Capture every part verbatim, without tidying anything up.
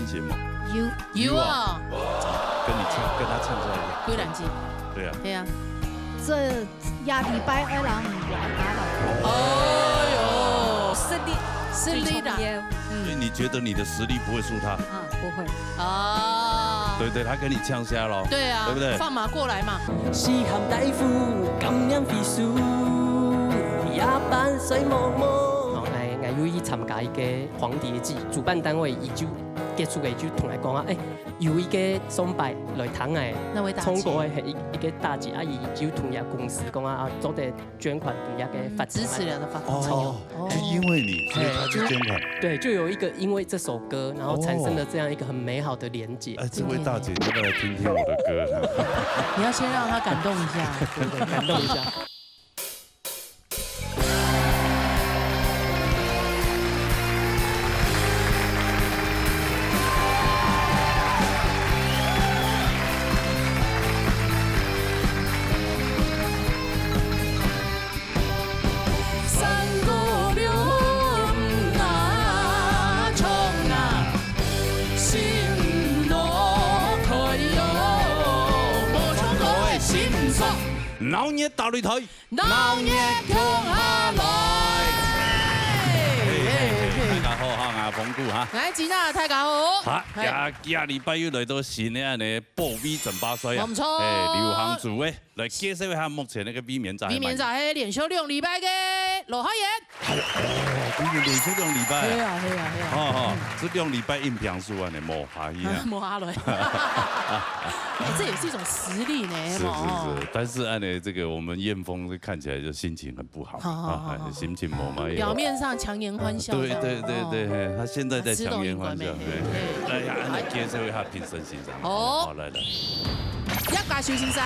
節目？有。有啊。跟你唱，跟他唱下一个。歸然之。對啊。對啊。這下禮拜愛人來打了。哦喲，勝利，勝利啦。最重要。嗯。所以你覺得你的實力不會輸他？啊，不會。啊。對不對？他跟你嗆蝦咯。對啊，對不對？放馬過來嘛。時喊大夫，感念肺腑，夜半睡茫茫。哦，哎，𠊎有去參加一個黃蝶祭，主辦單位佢就結束个，就同𠊎講啊，哎，有一個上擺來聽个，那位大姐。唱歌个係一，一個大姐，啊，佢就同佢公司講啊，啊，做得捐款分佢个發展啊。嗯，支持佢个發展。哦，哦。就因為你，所以他去捐款。對，就有一個因為這首歌，然後產生了這樣一個很美好的連結。哎，這位大姐，你要不要來聽聽我的歌？你要先讓她感動一下。對，對，感動一下。 山歌了，嗯啊，唱啊，心路開喲，無唱歌个心酸。鬧熱大擂台，鬧熱共下來。嘿，嘿，嘿，大家好哈，𠊎係風痀哈。𠊎係Gina，大家好。好，嘿。呀，今禮拜又來到新个恁呢保衛爭霸賽啊。無錯。嘿，流行組誒。 來介紹一下目前那個衛冕者。衛冕者係連續兩禮拜个羅浩然。哎喲，哎喲，今年連續兩禮拜。係啊，係啊，係啊。哦，哦，嗯。這兩禮拜硬拚輸啊，你無下去啊。無下來。哎，這也是一種實力呢，是，吼。是，是，但是啊，呢，這個我們燕峰看起來就心情很不好，好，好，啊，好，好。心情無嘛，表面上強顏歡笑這樣，對，對，對，對，哦。嘿，他現在在強顏歡笑，啊，吃東西嘿。哎呀，那介紹一下評審先生。好。好，來，來。 葉嘉修先生、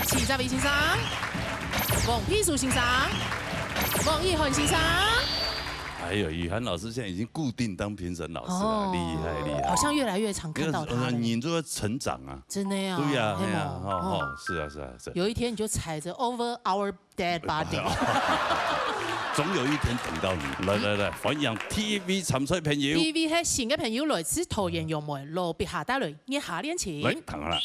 徐澤偉先生、黃佩書先生、黃奕涵先生。哎喲，奕涵老師現在已經固定當評審老師了，哦，厲害，厲害。好像越來越常看到他了。你看，人就會成長啊。真的呀，對呀，係無？對呀，哦，哦，哦。是啊，是啊，是啊。有一天你就踩著over our dead body。總有一天等到你。來，來，來，歡迎第一位參賽朋友。第一位係新个朋友，來自桃園楊梅，羅碧霞帶來，月下戀情。來，聽下啦。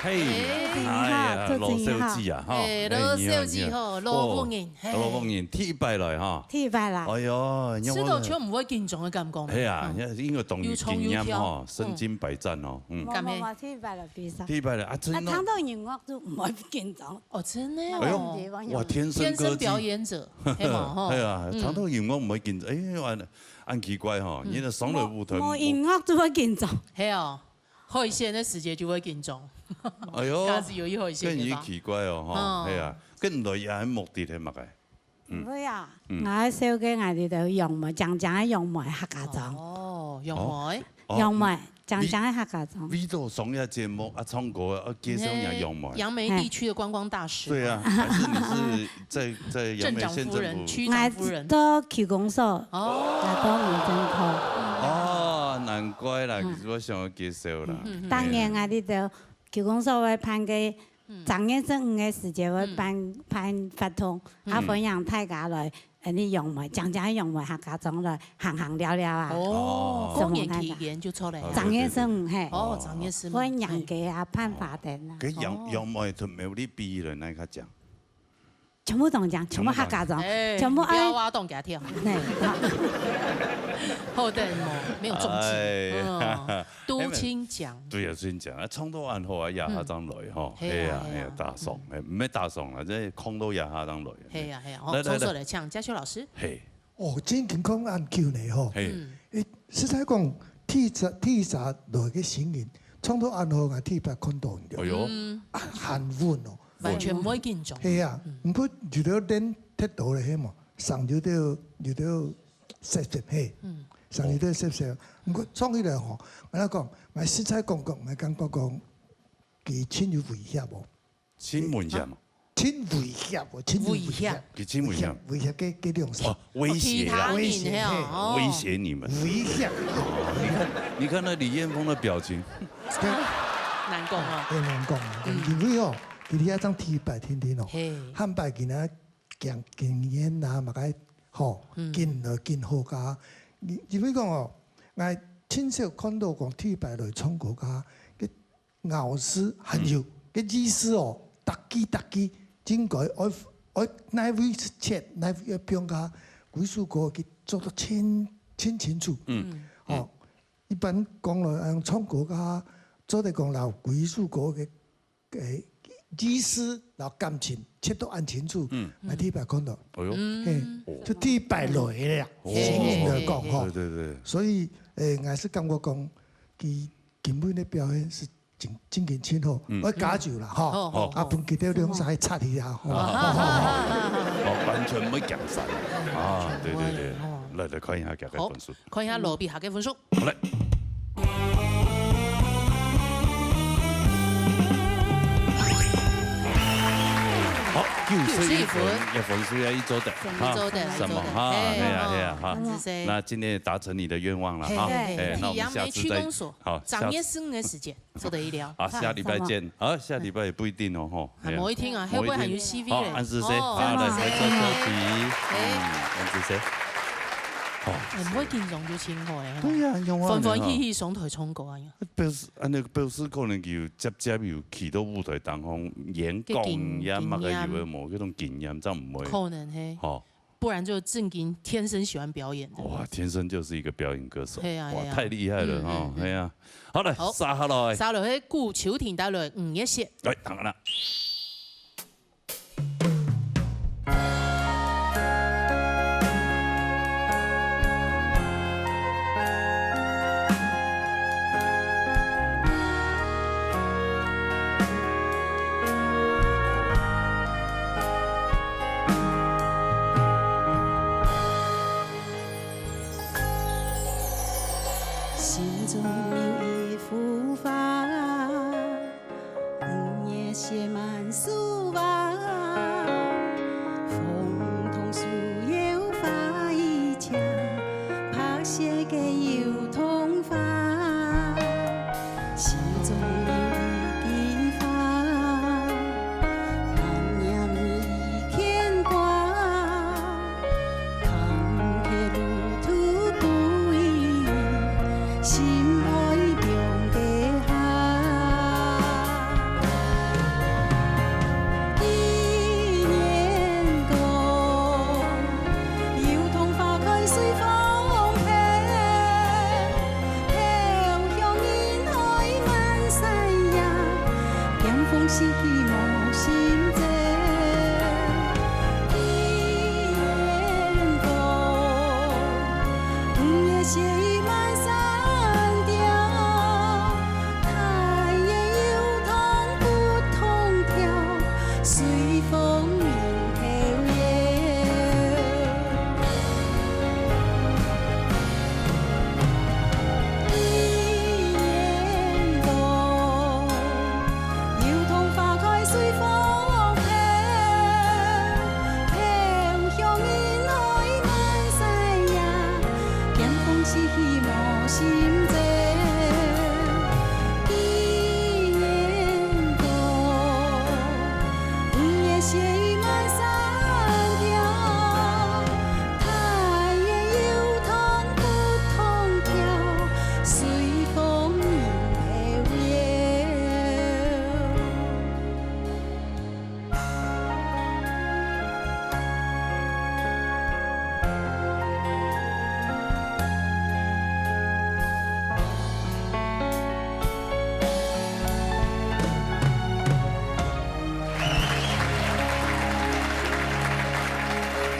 嘿，哎呀，羅小姐啊，哈，哎，羅小姐吼，哎，你好，你好。羅屋人，哦，嘿。羅屋人，第一擺來哈。第一擺來。哎喲，你看我，食著就毋會緊張个感覺。係啊，嗯。因為當然經驗吼，有創有跳。身經百戰哦，嗯。無，無，無，第一擺來比賽。第一擺來啊，真的。啊，聽到音樂就毋會緊張。哦，真的哦。哎喲，哇，天生歌姬。天生表演者，係嘛，吼。哎呀，嗯。聽到音樂毋會緊張，哎，恁，恁奇怪吼，嗯。你的上來舞台，無，無音樂就會緊張。係哦。 海鮮个時節就會緊張。哎喲，假使有一海鮮个話。更奇怪哦，吼，哦。係啊，該你來這目的係麼个？嗯。毋會啊，嗯。𠊎係紹介𠊎這兜楊梅，靚靚个楊梅客家庄。哦，楊梅。哦，楊梅，靚靚个客家庄。為著上這節目啊，唱歌啊，介紹人楊梅。楊梅地區的觀光大使。對啊，還是你是在，在楊梅縣政府？鎮長夫人，區長夫人。𠊎做區公所。哦。𠊎做民政科。 哦，難怪啦，嗯。其實𠊎想愛介紹啦。嗯，嗯，嗯。當然啊，你兜區公所會辦个嗯。正月十五个時節會辦，嗯。辦活動，啊，嗯。歡迎大家來，呃，你楊梅，靚靚个楊梅客家庄來行行尞尞啊。哦，哦。公園期間就出來啊。啊，對，對，對。正月十五，嘿。哦，正月十五，歡迎大家啊，辦花燈啊。哦。該楊，楊梅同苗栗比起來，哪一個靚？ 全部當靚，全部客家庄，哎，全部愛。不要挖洞給他跳。嘿，好。好的，沒有中計。哎呀。嗯，都清講。對啊，都清講，啊，唱到恁好啊，這下正來吼，嗯。係啊，係啊，係啊，係啊。打爽，哎，毋係打爽啦，這唱到這下正來。係啊，係啊，哦，來，來，來。重新來唱，嘉修老師。嘿。 哦，真緊講恁久呢吼。嘿。嗯。誒，實在講，第一，第一隻來个新人，唱到恁好，𠊎第一擺看到了。哎喲。嗯。啊，還穩哦。完全毋會緊張。係啊，嗯。毋過有兜練忒多了，係無？上有兜，有兜澀澀，嘿。嗯。上有兜澀澀。毋過唱起來吼，𠊎來講，𠊎實在講講，𠊎感覺講，佢真有威脅哦。 真危險哦。真威脅哦，真有威脅。威脅。佢真危險。威脅，威脅，該，該兩聲。哦，威脅啊。哦，其他人，威脅，嘿，哦。威脅你們。威脅。哦，你看，你看那李彥峰的表情。難講啊。哎，難講啊。嗯。因為哦，佢這張第一擺天天哦，嘿。下擺佢那講經驗啊，麼个，吼，嗯。緊來緊好个。因為講哦，𠊎親手看到講第一擺來唱歌个， 咬字還有，嗯。个意思哦，逐句逐句應該愛，愛哪位切，哪位愛放下，歸首歌佢做得清，清清楚。嗯。哦，嗯。一般講來，嗯，唱歌个，做得講摎歸首歌个，个意思摎感情切到恁清楚，嗯。𠊎第一擺看到。哎喲。嘿，哦。就第一擺來个啊，哦。新人來講吼。對，對，對。所以，誒，𠊎係感覺講，佢今晡日个表現係 真，真經真好，嗯。愛加油啦，吼。好，好，啊，好。分佢兜兩儕擦去啊，吼。啊。好，完全毋會降山。啊，對，對，對。哦。來，來看一下佢个分數。好，看一下羅比哈个分數。好嘞。好，九十一分，九十一分。這分數也一周的，什麼一周的，啊，一周的。什麼哈？嘿，嘿啊，哦。嘿啊，哈。真是。那今天也達成你的願望了，哈。嘿，嘿，嘿，那我們下次再，楊梅區公所，好，下次。正月十五个時間。 做得一聊。啊，下禮拜見。啊，下禮拜也不一定哦，吼。還無一定啊，哎呀。會不會還有C V咧？好，恁仔細，哦，好，來，恁仔細。來，來，做小題。哎。嗯，恁仔細。好。哎，毋會緊張就真好咧，吼。對呀，有啊，歡歡喜喜上台唱歌啊。表示，恁樣表示可能有接接有去到舞台當中演講呀，該經，麼个有的無，該種經驗，這樣毋會。可能嘿。吼。 不然就正經天生喜歡表演的。哇，天生就是一個表演歌手。嘿啊，哇，嘿啊。太厲害了，嗯，哦，嗯，嗯。嘿啊。好，來，好。續下來。續落去，顧秋婷帶來五月雪。來，當然了。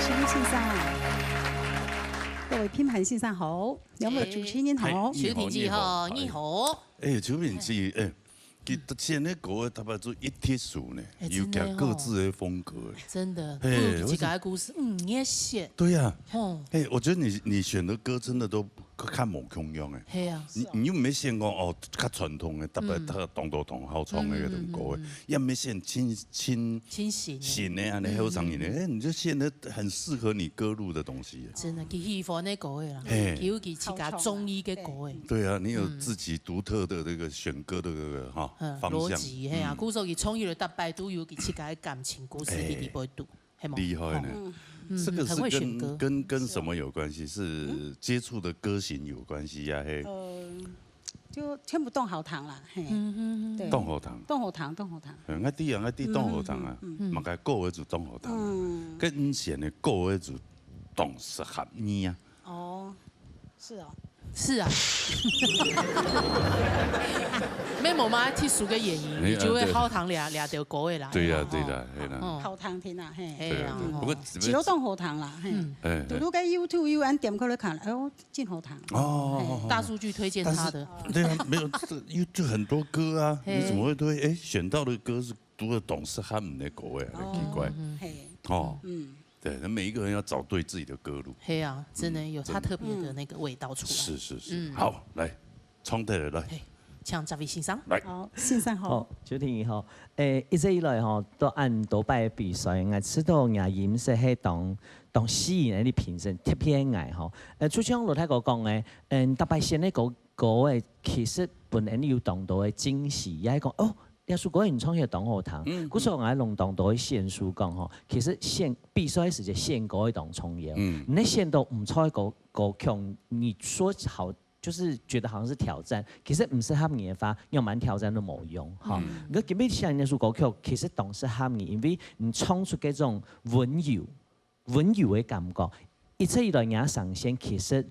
评判先生，各位评判先生好，两位主持人好。哎，邱婷姐好，你好。你好。哎，邱婷姐，哎，其实选个歌个，大家都一特殊呢，哎，有佢各自的风格。真的哦。真的，嘿，不如自家的故事，嗯，你也选。对呀。哦。哎，我觉得你，你选的歌真的都看无共样哎。嘿啊。你，你又没选过哦，较传统的，特别嗯。特当多同好唱的那种歌哎，嗯，嗯，嗯。也没选清，清清新的。新的啊，你后生人的，嗯，嗯。哎，你就选的很适合你歌路的东西啊。真的，佢喜欢的歌的啦，嘿。佢有佢自家中意的歌的。对啊，你有自己独特的这个选歌的这个哈，嗯，方向。逻辑，嘿啊，嗯。故所佢创意了大概都有佢自家的感情故事，哎。你里背肚，嘿吗？厉害呢。哦。嗯，这个是跟，很会选歌。跟，跟什么有关系？是接触的歌型有关系呀，嘿。呃， 就全部当好听啦，嘿。嗯，嗯，嗯。对。当好听。当好听，当好听。嗯，我知啊，我知当好听啊，嗯，嗯，嗯。嘛个歌个就当好听啊。嗯。跟以前的歌个就当适合你啊。哦，是哦。是啊。没有嘛，特殊个原因，哎，你就会好听俩，啊，对。俩条歌的啦。对呀，嘿啊，对啦，吼。嘿啦。哦。好听听啊，嘿。嘿啊，对啊，对。吼。不过，其实当好听啦，嘿。嗯。哎，哎。堵堵个YouTube又按点开来看，哎哟， 真好听。哦。嘿，大数据推荐他的。但是，对啊，没有，这，有，就很多歌啊，嘿。你怎么会对，哎，选到的歌是读得懂是他们的口味啊，很奇怪。哦。嗯，嗯。嘿。哦。嗯。对，那每一个人要找对自己的歌路。嘿啊，真的有他特别的那个味道出来。嗯。是，是，是。嗯。好，来，唱起来，来。嘿，请这位先生。来。好，先生好。好，邱婷好。诶，一直以来吼，都恁多擺比賽，𠊎知道𠊎音色係當 當吸引人个評審，特別个吼。呃，就像羅大哥講个，嗯，逐擺選个歌，歌个其實分人有當多个驚喜，也係講，哦，這首歌你唱起來當好聽。嗯，故所𠊎摎當多个選手講吼，其實選，比賽時節選歌个當重要。嗯。你選到毋錯个歌，歌曲，你說好，就是覺得好像是挑戰，其實毋適合你个話，你慢慢挑戰都無用，吼。嗯。你今日選个這首歌曲，其實當適合你，因為你唱出該種溫柔， 溫柔个感覺。一直以來，若聲線其實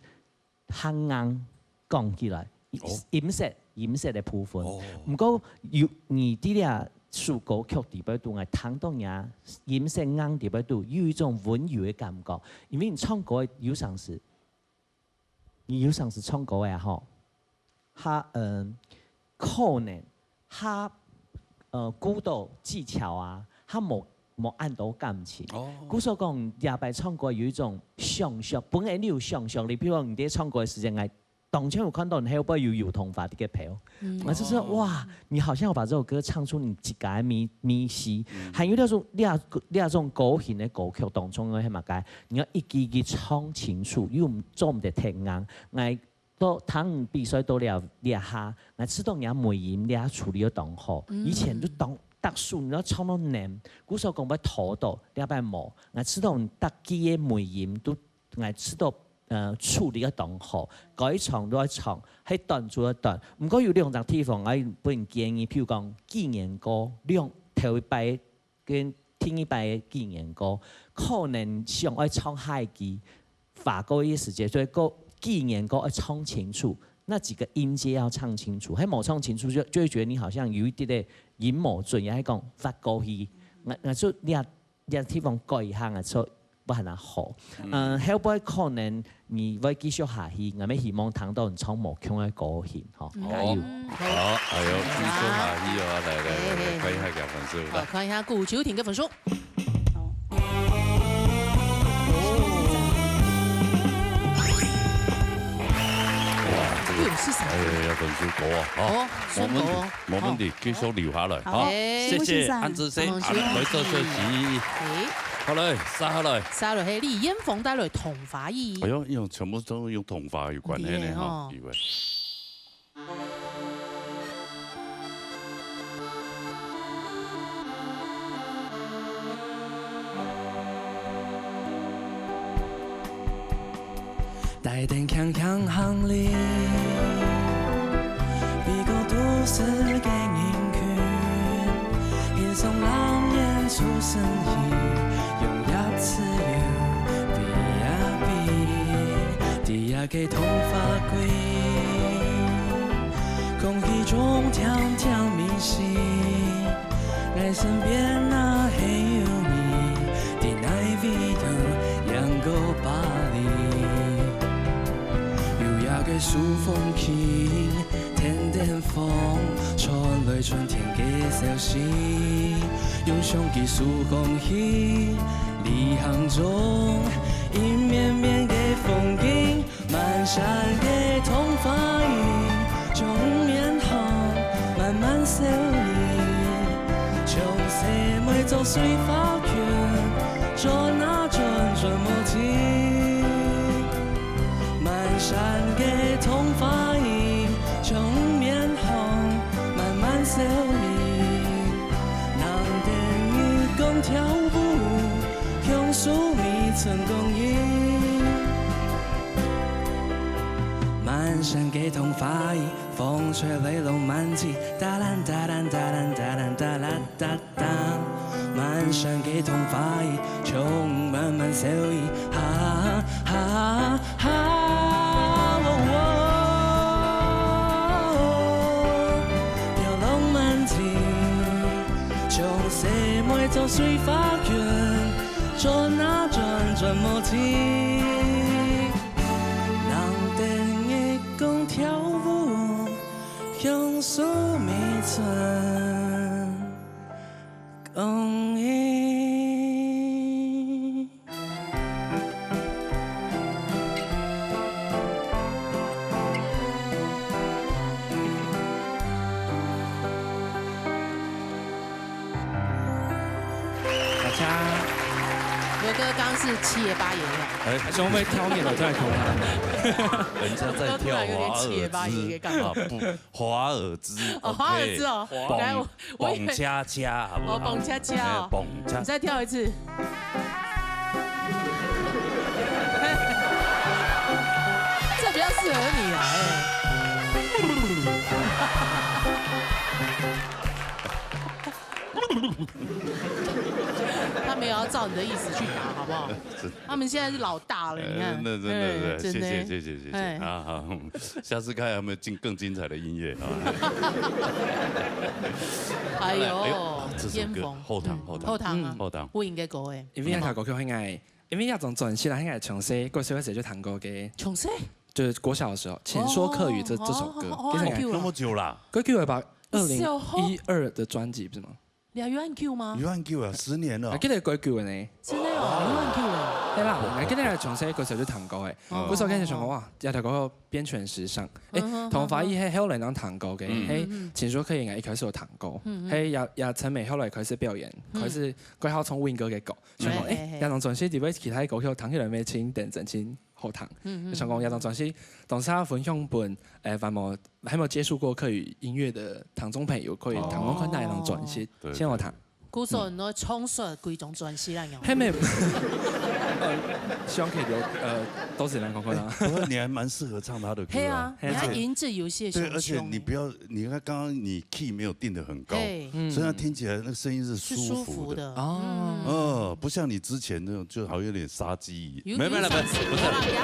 較硬，講起來，哦。音色，音色个部分。哦。毋過有，你在這首歌曲裡背肚，𠊎聽到若音色硬裡背肚，有一種溫柔个感覺。因為你唱歌有常時，你有常時唱歌个啊吼， 較，嗯，可能較，呃，顧到技巧啊，較無，無恁多感情。哦。故所講，這擺唱歌有一種想像，本來你有想像力，比如講你在唱歌个時間，𠊎當前有看到你後背有油桐花在該飄。嗯。我就說，哦。哇，你好像有把這首歌唱出你自家个味，味緒。嗯。還有那種，這，這種高興个歌曲當中个係麼个？你愛一句一句唱清楚，又做毋得忒硬。𠊎 到聽你比賽到這，這下，𠊎知道你个尾音這處理得當好。嗯。以前都當，逐首你都唱到黏，故所講愛拖到，這擺無。𠊎知道你逐句个尾音都，𠊎知道，呃，處理得當好，該唱都愛唱，係短就愛短。毋過有兩隻地方，𠊎分你建議，譬如講紀念歌，兩，頭一擺 跟第二擺个紀念歌，可能想愛唱下一句，花過一些時間，所以歌，紀念歌愛唱清楚，那幾個音階要唱清楚，還無唱清楚就，就會覺得你好像有一點點音無準，也係講發過去，那，那就這，這地方改一下啊，就不還好。嗯。嗯，後背可能 你會繼續下去，𠊎乜希望聽到你唱無共个歌型，吼，嗯。加油。好，好，哎喲，繼續下去哦，來，來，來，來，嘿，嘿，嘿。看一下佢个分數，好，來。看一下顧秋婷个分數。好。哇，這個，哎喲，係啥？哎呀，分數高啊，好。哦，我們，算高哦。我們得繼續留下來，好。好。哎。謝謝，安之星，好，謝謝。來做設計。哎。好嘞，續下來。續下來，係李彥峰帶來同 花語。哎喲，用，全部都用同花有關係呢，哈，係哦。以為。帶等強強行李，飛過都市个人群，欣賞冷眼出神氣，用一次又飛啊飛。 在這个童話季，空氣中甜甜蜜蜜，𠊎身邊哪還有你？在哪位都有手風琴，點點風，傳來春天个消息。用相機手光熹，旅行中，一面面个風景，滿山个桐花影，將面孔慢慢消冴。像細妹做水花圈，轉啊轉，轉無停。 滿山个桐花影，將面孔慢慢消冴。人等月光跳舞，享受迷春光影。滿山个桐花影，風吹來浪漫起，噠啦噠啦噠啦噠啦噠啦噠。 當滿山个桐花影，將慢慢消冴，哈哈哈哈，喔喔，飄浪漫天，像細妹做水花圈，轉啊轉，轉無停。人等月光跳舞，享受迷春 光影。大家，刘哥刚刚是七爷八爷了。哎，还是会不会挑你了再投他？人家在跳华尔兹啊，不，华尔兹，哦，华尔兹哦，OK，来，我，我以为，蹦恰恰，好不好？哦，蹦恰恰哦。哎，蹦恰。你再跳一次。这比较适合你啦，哎。他没有要照你的意思去打，好不好？是。他们现在是老大了，你看。哎，那真的，哎，对，真的。谢谢，谢谢，谢谢。哎。啊，好，下次看有没有精-，更精彩的音乐啊。哎呦，哎呦，这首歌，燕峰，后堂，嗯，后堂，后堂啊，嗯，后堂。不应该歌哎。因为那条歌曲很爱，因为那张专辑啦，很爱从小，国小个时候就弹过个。从小？就是国小的时候，《请说客语》这，哦，这首歌，哦，哦，就是哦，那么久啦。歌曲有吧？二零一二的专辑不是吗？ 你还有很久吗？有很久啊，十年了。还记得歌曲呢？真的哦，有很久了。对啦，我还记得从小个时候就弹过哎，嗯。我所跟你说过哇，这条歌编曲很时尚。哎，嗯哼，桐花影，嘿，后来能弹过个，嗯。嘿，嗯哼。《请说客语》应该一开始有弹过，嗯哼。嘿，也，也陈美后来开始表演，嗯。开始过好从 Win 哥个歌，想讲，哎，哎，哎，哎。这张专辑里面其他个歌曲弹起来没清，等真清 好听。嗯，嗯，想讲，嗯。这张专辑，当时分享分，诶，还没，还没接触过客语音乐的听众朋友，可以听看看那一张专辑，哦。对，先好听。对。故所你都充实贵重专辑啦，有。还没，呃，希望可以留，呃，多时间看看啊。不过你还蛮适合唱他的歌啊。嘿啊，嘿啊。你看音质有些对，而且你不要，你看刚刚你 key 没有定得很高，嘿。嗯。所以它听起来那个声音是舒服的。是舒服的。哦。嗯。嗯，不像你之前那种，就好像有点杀鸡。有，没有，没有，有点不是，不是。有啦，等下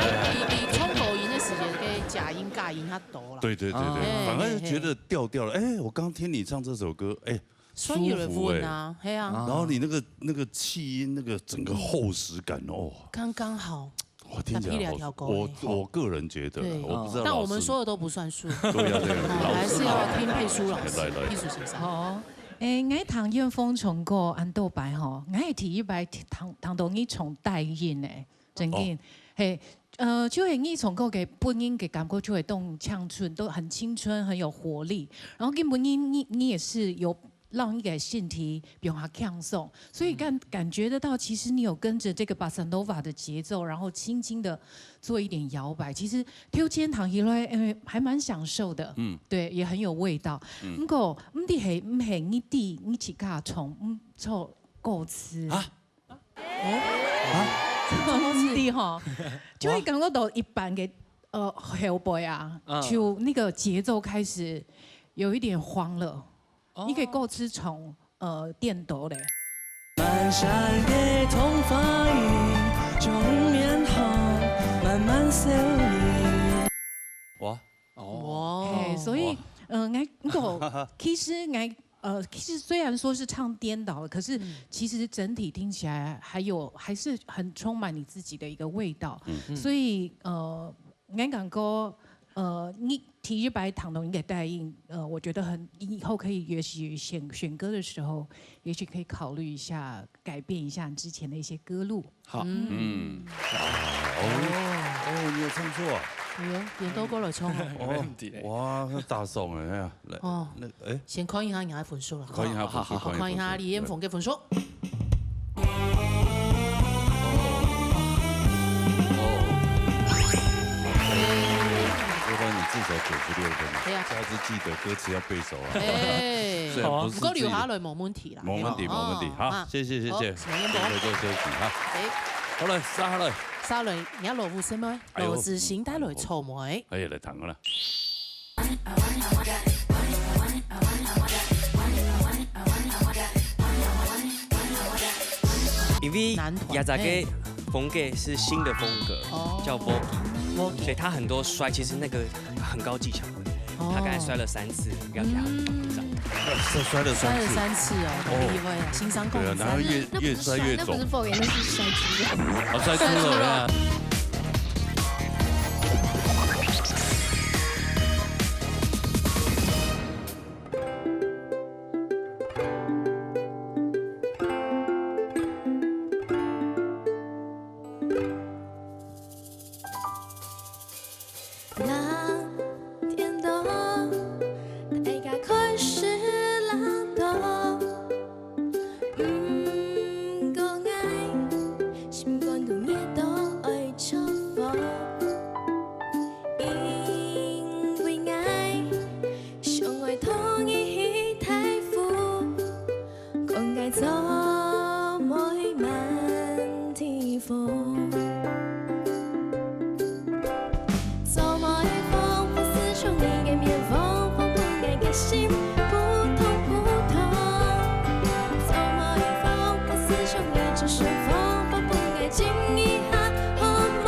你，你唱高音的时候，个假音、假音较多啦。对，对，对，对，哦。反而就觉得调调了。哎，我刚听你唱这首歌，哎，算有点舒服哎。稳啊，嘿啊。然后你那个，那个气音，那个整个厚实感，哦。刚刚好。 哇，听起来好，弹起来调高欸。我，我个人觉得啦，对。我不知道老师。但我们说的都不算数。对呀，对呀，哦，老师嘛。还是要听佩舒老师，来，来。佩舒先生。好，诶，𠊎聽燕峰唱歌恁多擺吼，𠊎係第一擺聽，聽到你唱大音欸，真經。哦。嘿，呃，就係你唱歌个本人个感覺就會當青春，都很青春，很有活力。然後根本你，你，你也是有 讓你个身體變較輕鬆，所以感，嗯。感覺得到，其實你有跟著這個Bossa Nova的節奏，然後輕輕地做一點搖擺。其實頭前聽起來，呃，還蠻享受的，嗯。對，也很有味道。嗯。毋過，毋知係毋係你知你自家唱毋著歌詞？啊？哦？啊？毋知吼，就會感覺到一半个，呃，後背啊，嗯。就那個節奏開始有一點慌了。 哦。你个歌詞從，呃，顛倒咧。滿山个桐花影，將面孔慢慢消冴。哇。哦。哇。嘿，所以，哇。呃，𠊎，毋過，其實𠊎，呃，其實雖然說是唱顛倒了，可是嗯。其實整體聽起來還有，還是很充滿你自己的一個味道。嗯。所以，呃， 𠊎感覺，呃，你提一百糖的，你给带印，呃，我觉得很，你以后可以也许选选歌的时候，也许可以考虑一下改变一下之前的一些歌路。好，嗯，哦，你有唱错啊？哎呦，点到过来唱啊。没问题嘞。哇，那大宋哎呀，来，哦那哎，先看一下你的分数了。看一下分数，好好好看一下李艳峰的分数。我看你至少九十六分，对啊下次记得歌词要背熟啊。哎，虽然不是自己的不过留下来没问题啦。没问题，没问题。好，啊谢谢谢谢，好，请问这个就休息哈。哎，好了，杀了，杀了，你要老夫什么？哎呦罗志祥带来草莓。哎，来谈了。因為男團亞扎个風格是新的風格，哦叫 Vogue，所以他很多摔，其實那個很高技巧的。哦他剛才摔了三次，要給他鼓掌。摔摔了摔了三次，三次哦，很厉害啊，新伤控对啊，然后越那不是越摔越肿那不是。Vogue，那是摔鸡了。啊，摔猪肉了。冷天多，大家開始冷凍。毋過𠊎心肝肚熱到愛著火，因為𠊎想愛同你去大湖。 講𠊎做妹滿地風。做妹風風似像你个面，風風分𠊎个心撲通撲通。做妹風風似像你，就算風風分𠊎親一下好無？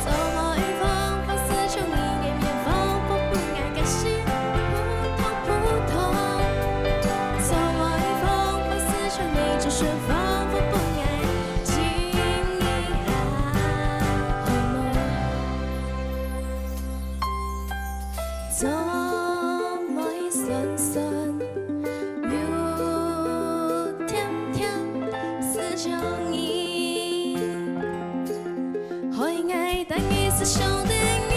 做妹風風似像你个面，風風分𠊎个心撲通撲通。做妹風風似像你，就算風風分𠊎親一下好無？做妹酸酸又甜甜，似像你。 害𠊎等於是想等你。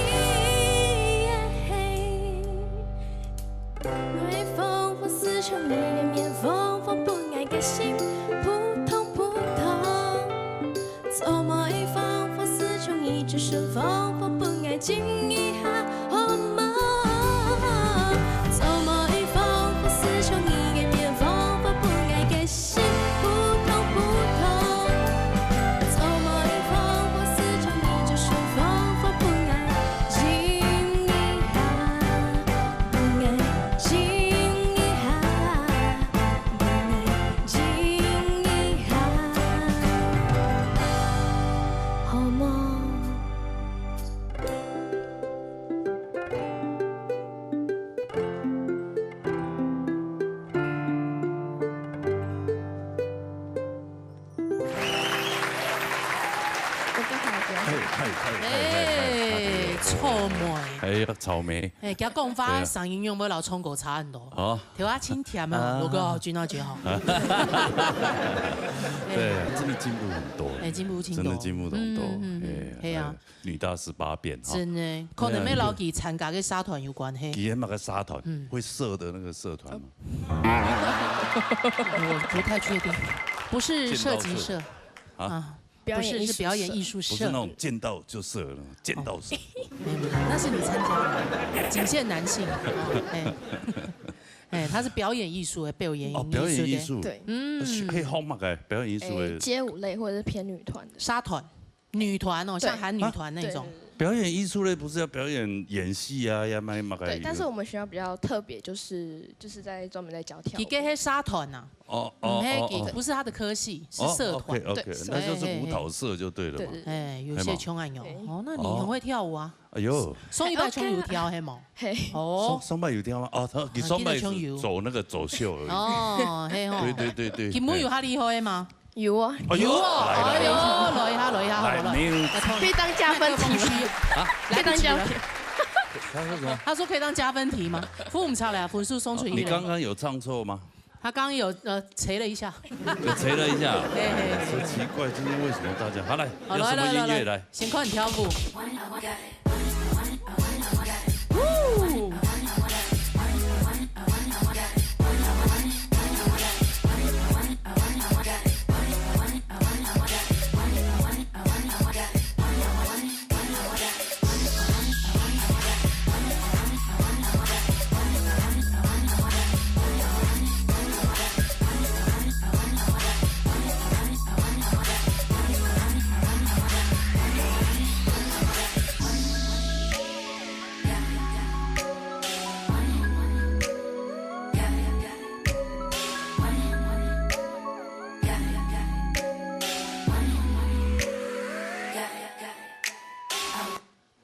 妹風風似像你个面，風風分𠊎个心撲通撲通。做妹風風似像你，就算風風分𠊎親一下好無？做妹風風似像你个面，風風分𠊎个心 撲通撲通。做妹風風似像你，就算風風分𠊎親一下，分𠊎親一下，分𠊎親一下，好無？ 我刚好不要嘿，嘿，嘿，哎，草莓。哎呀，草莓。哎，佢講話對啊聲音有無老唱歌差很多？好，頭下清甜啊，啊我个好，君娜姐好。对，真的进步很多。哎，進步真多。真的进步很多。嗯嗯嗯哎，嘿啊哎，女大十八变哈。真的，可能要老佢參加个社團有關係。佢係麼个社團嗯？會射的那個社團嗎？我不太確定，不是射擊社啊啊，表演艺术不是，是表演社艺术社不是那。種劍道就射的那種，劍道社。没有没有，那是女參加的，僅限男性。哦哎哎，他是表演艺術的，表演哦，表演艺術。对，嗯，可以學麼个？表演藝術诶，的。街舞类或者是偏女團的。沙團、女團哦，对像韓女團那種对对。表演艺術類不是要表演演戲啊，要賣麼个？对，但是我们学校比较特别，就是就是在专门在教跳舞。佢个係社團啊，哦毋係佢，哦哦哦。不是他的科系，是哦社团。 ，OK OK，对那就是舞蹈社就對了嘛。对对对，哎，有些像恁樣嘿嘛。哦，那你很會跳舞啊。哎呦，上禮拜像有跳係無？嘿，上上禮拜有跳嗎？哦，他佢上禮拜啊，記得像有只走那個走秀而已。哦，係吼。對對對對。佢有較厲害嗎？有啊，哎呦，有哦，哎呦，來來來一下，來一下，好無？來，沒有來，來，比當加分题吗？啊？来不及了。可以当加分。他说什么？他说可以当加分题吗？服务差了，分数送出去。你刚刚有唱错吗？他刚刚有，呃，迟了一下。有迟了一下。哎，哎，哎。说奇怪，今天为什么大家，好，来，好，有什么音乐？来，来，来，来。来。先看跳舞。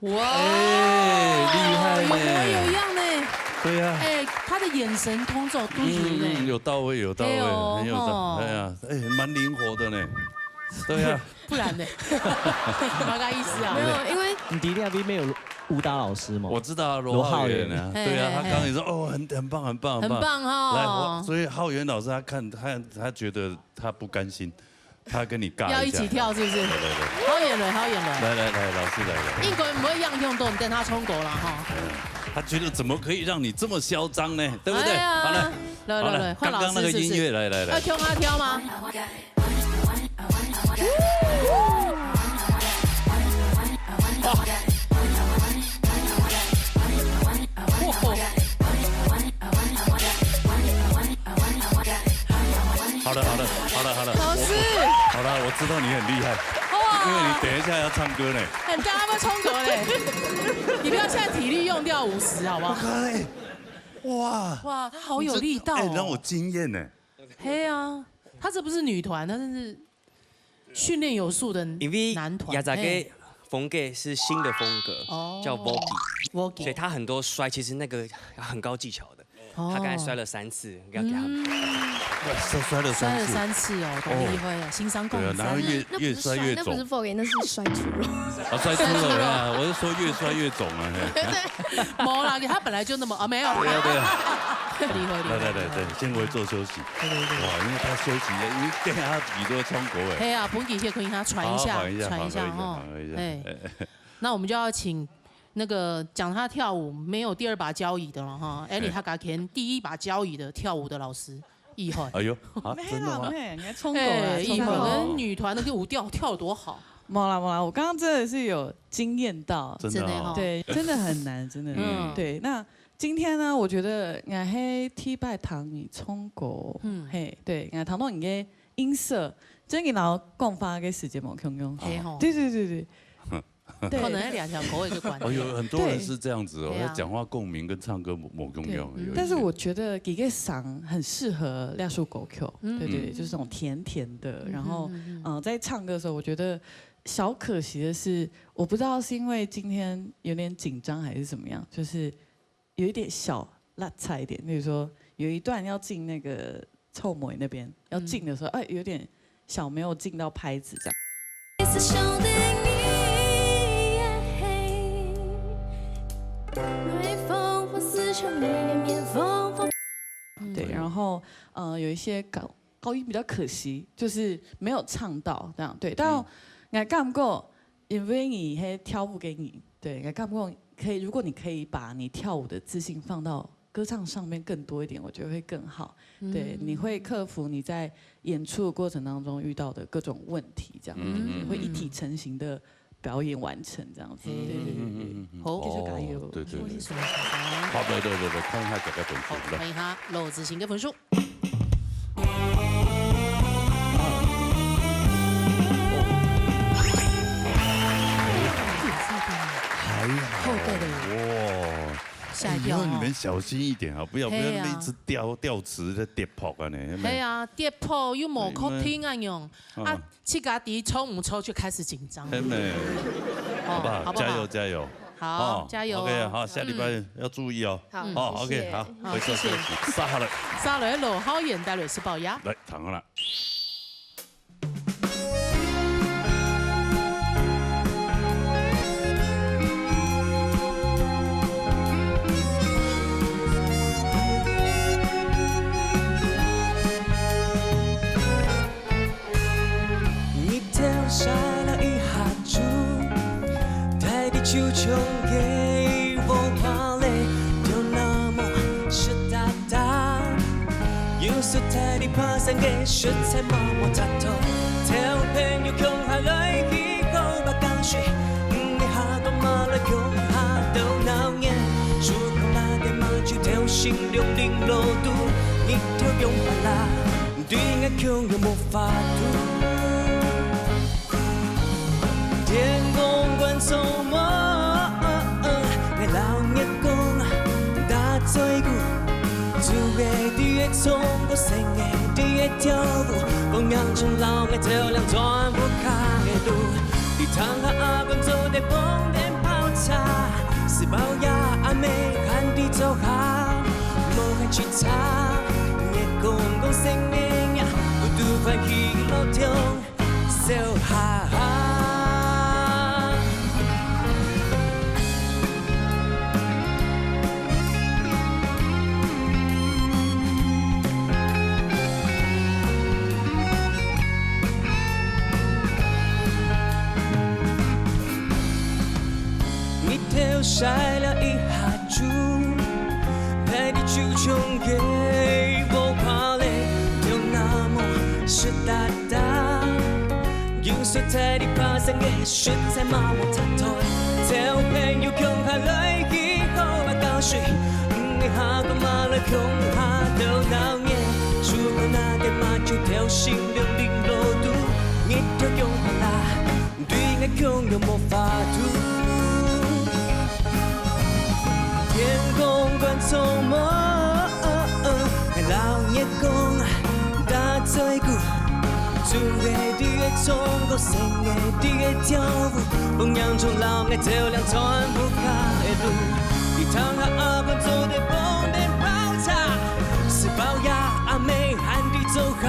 哇，哎，厉害呢。有模有样呢。对呀。哎，他的眼神动作都有呢。嗯，嗯，有到位，有到位，哎呦，很有到，吼。哎呀，哎，蛮灵活的呢。对呀。不然呢？什么个意思啊？没有，因为你迪丽那边没有舞蹈老师吗？我知道啊，罗浩罗浩元啊，元。对啊，嘿，嘿，他刚刚也说，嘿。哦，很，很棒，很棒，很棒。很棒哦。来，我，所以浩元老师他看，他，他觉得他不甘心，他跟你尬一下。要一起跳是不是？对，对，对。好远了，好远了。来，来，来，老师来了。应该不会样样都等他冲过了哈。嗯，他觉得怎么可以让你这么嚣张呢？对不对？哎呀，好，来，来，来，好，来，来，换老师是不是？刚刚那个音乐，来，来，来。要跳他跳吗？ 好了，好了，好了，好了。老师。我，我，好了，我知道你很厉害，哇。因为你等一下要唱歌呢。很大，要不要冲过嘞？你不要现在体力用掉五十，好不好？哎，哇。哇，他好有力道哦。你这，哎，让我惊艳呢。嘿啊，他这不是女团，他真是训练有素的男团。因为雅扎给风格是新的风格，哦。叫 Vogue，Vogue。所以他很多摔，其实那个很高技巧的。哦。他刚才摔了三次，要给他们。嗯。哇，摔，摔了三次。摔了三次哦，好厉害啊，哦。新伤共三。对啊，然后越，那不是摔，越摔越肿。那不是 Vogue，那是摔猪肉。啊，摔猪肉啊，我是说越摔越肿啊，嘿。对，对。没啦，他本来就那么，啊，没有。对啊，对啊。厉害，厉害。来，来，来，来，先回座休息。对，对，对。哇，因为他休息了，因为等下耳朵冲过哎。嘿啊，本期谢坤他喘一下，好，好，喘一下，喘一下，喘一下，哦。喘一下。哎，哎，哎。那我们就要请那个讲他跳舞没有第二把交椅的了哈，哎，嘿。你他敢填第一把交椅的跳舞的老师，厉害。哎呦，啊，没有啦，真的吗？没有，你还冲过来，哎，冲过来。厉害，跟女团那个舞调跳得多好。没啦，没啦，我刚刚真的是有惊艳到。真的哦。真的哦。对，真的很难，真的。嗯。对，那今天呢，我觉得我还特别听你唱歌，嗯。嘿，对，我听到你个音色，真个老讲话个时节无共样。嘿吼。对，对，对，对。对。可能那两条口味就关掉。哦，有很多人是这样子哦，对。他讲话共鸣跟唱歌无，无共样，对。有一点。但是我觉得这个嗓很适合那首歌曲，嗯。对，对，对，就是那种甜甜的，嗯哼，然后，嗯哼。呃，在唱歌的时候，我觉得小可惜的是，我不知道是因为今天有点紧张还是怎么样，就是 有一点小落差一点，比如说有一段要进那个臭美那边，要进的时候，嗯。哎，有点小没有进到拍子这样。对，嗯。然后，呃，有一些高，高音比较可惜，就是没有唱到这样。对，但嗯。我感觉，因为你是跳舞个人，对，我感觉可以，如果你可以把你跳舞的自信放到歌唱上面更多一点，我觉得会更好。对，嗯。你会克服你在演出的过程当中遇到的各种问题，这样子，嗯，嗯，嗯。会一体成型的表演完成，这样子。嗯。对，对，对，对。嗯，嗯，嗯，嗯。好。继续加油。哦，对，对，对。恭喜恭喜。好，来，来，来，来，看一下大家分数，好，来。看一下罗子晴的分数。 还好。好的嘞。哇。吓一跳哦。哎，以后你们小心一点啊，不要，不要那么一直掉，嘿啊。掉词在跌破啊呢，有没有？嘿啊，跌破又无确定啊，用。对，啊，啊。自家己错毋错就开始紧张。嘿咩。哦，好不好？好不好？加油，加油。好，哦，加油哦。OK，好，下礼拜要注意哦。嗯。好，哦，谢谢。OK，好，好，回座休息。谢谢。杀好了。杀了，罗浩元带来是宝呀。来，躺好了。就像个無花咧，就那麼濕答答。有時在你爬山个，實在麻木他頭。theo朋友共下來去過把江水，毋係下到馬來共下到鬧熱。如果那天馬就跳心中零落度，你就用法啦，對𠊎共樣無法度。 天公觀眾們，𠊎摎你講，打嘴鼓，做个在該唱歌，細个在該跳舞，風洋中摎𠊎照亮全部開路。你聽下阿公做个紅燈泡茶，食飽夜阿姆喊你做下，莫喊洎杈，你講講細个呀，不都歡喜樂天。 笑哈哈。日頭曬了一下晝，大地就像个無花咧，就那麼濕答答。 有時在你爬山个，實在麻木他頭。theo朋友共下來去過把江水，毋係下到馬來共下到鬧熱。如果那天馬就跳心中零落度，你就用法啦，對𠊎共樣無法度。 天公觀眾們，𠊎摎你講，打嘴鼓，做个在該唱歌，細个在該跳舞，風洋中摎𠊎照亮全部開路。你聽下阿公做个紅燈泡茶，食飽夜阿姆喊你做下，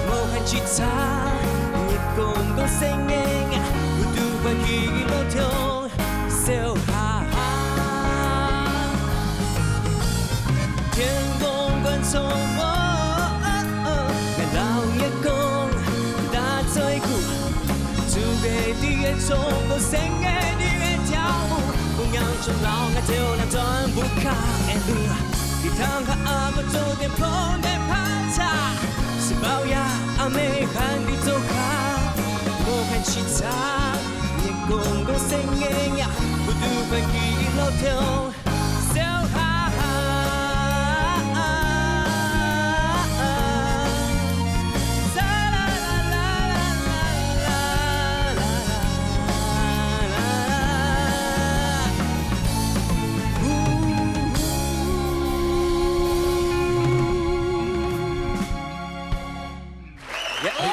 莫喊洎杈，你講講細个呀，不都歡喜樂天。 笑哈哈。天公觀眾們，𠊎摎你講，打嘴鼓，做个在該唱歌，細个在該跳舞，風洋中摎𠊎照亮全部開路。你聽下阿公做个紅燈泡茶，食飽夜阿姆喊你做下，莫喊洎杈。 你講講細个呀，不都歡喜樂天，笑哈哈。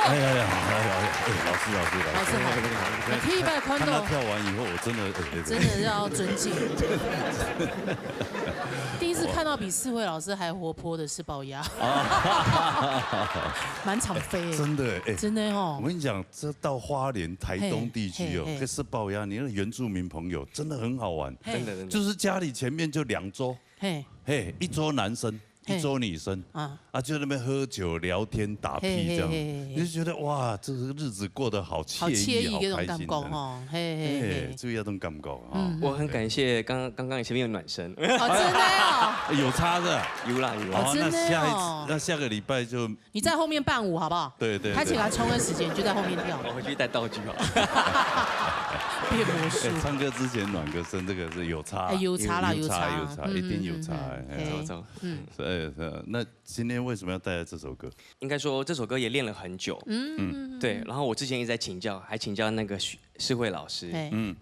哎呀呀，哎呀，哎，老师，老师，老师，老师好，我第一拜看到看他跳完以后，我真的，哎，哎真的要尊敬。第一次看到比世慧老师还活泼的是宝雅，满场飞耶，真的，哎，真的哦我。跟你讲，这到花莲、台东地区哦嘿嘿，嘿这是宝雅，你那原住民朋友真的很好玩，嘿真的真的。就是家里前面就两桌，嘿嘿，一桌男生，嘿一桌女生，啊，啊，就在那边喝酒、聊天、打屁这样，嘿嘿嘿嘿嘿你就觉得哇，这个日子过得好惬意，好惬意好那种感觉开心的。哦，嘿嘿哎，嘿。这个要动感觉啊。嗯我很感谢刚刚刚刚前面有暖身，哦，真的哦，有差的。有啦有啦。好，那真的下一哦次，那下个礼拜就你在后面伴舞好不好？对对对他起来冲个时间，你就在后面跳，我回去带道具好了。变魔术哎，。唱歌之前暖个身，这个是有差，哎，有差啦，有差，有差，嗯一定有差。嗯嗯哎嘿走走。嗯是，哎，是，那今天为什么要带来这首歌？应该说这首歌也练了很久，嗯，对，然后我之前一直在请教，还请教那个许世慧老师，嘿，嗯，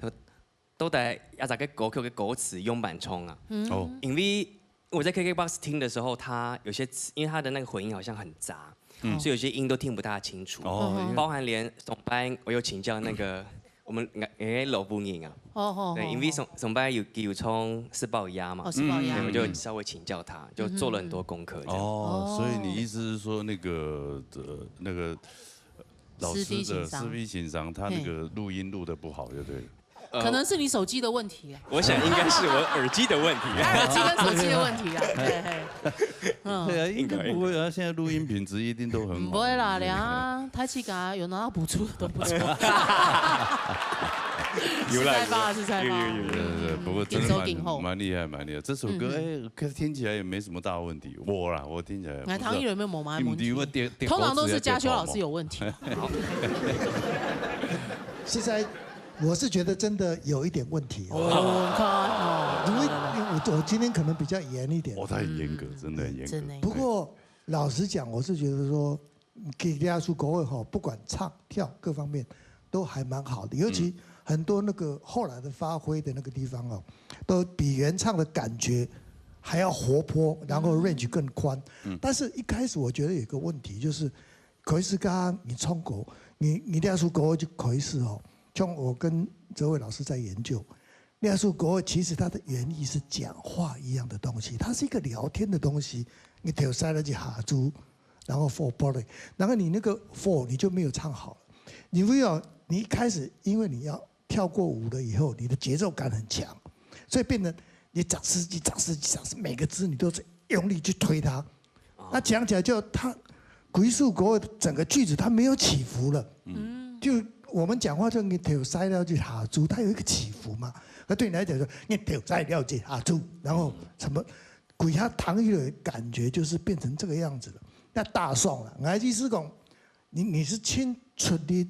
都在要找个歌曲的歌词用板冲啊，哦，因为我在K K box 听的时候，它有些词，因为它的那个混音好像很杂，嗯所以有些音都听不大清楚。哦嗯包含连上班我有请教那个我们诶老布音啊，哦哦，对，因为上上班有有唱四宝鸭嘛哦，，是宝雅对，嗯我，就稍微请教他，就做了很多功课这样。哦，所以你意思是说那个呃那个老师的师弟情商师弟情商，他那个录音录的不好，就对了。呃可能是你手机的问题啊，我想应该是我耳机的问题。耳机跟手机的问题啊，嘿嘿，嗯。对啊，应该不会啊，现在录音品质一定都很好。不会啦，连啊，他去给他有拿到补助的都不错。有啦，實在吧，有啦。實在吧。有，有，有，有，有，不過真的蠻，緊收緊後。蠻厲害，蠻厲害。這首歌，嗯哼。哎，可是聽起來也沒什麼大問題。我啦，我聽起來，哎，不知道。唐奕倫有沒有毛毛問題？你們電，電，通常都是嘉修老師有問題。好。實在，我是覺得真的有一點問題。哦，你看哦。因為，因為我，我今天可能比較嚴一點。哦，他很嚴格，嗯，真的很嚴格。真的。不過，老實講，我是覺得說， 其實這首歌吼，不管唱跳各方面都還蠻好的，尤其很多那個後來的發揮的那個地方哦，都比原唱的感覺還要活潑，然後range更寬。嗯。但是一開始我覺得有一個問題，就是可以是剛剛你唱歌，你，你這首歌就可以是哦，像我跟哲偉老師在研究，那首歌其實它的原意是講話一樣的東西，它是一個聊天的東西。你頭塞了去下注，然後 four bullet，然後你那個 four 你就沒有唱好了。你不要，你一開始因為你要跳過舞了以後，你的節奏感很強，所以變成你掌司机、掌司机、掌司，每個字你都是用力去推它。那講起來就它，回溯国整個句子它沒有起伏了。嗯，就我们讲话就你头塞了去下注，它有一个起伏嘛。那对你来讲说，你头塞了去下注，然后什么，鬼下糖一个感觉就是变成这个样子了。那大爽了，我的意思讲，你你是倾出力、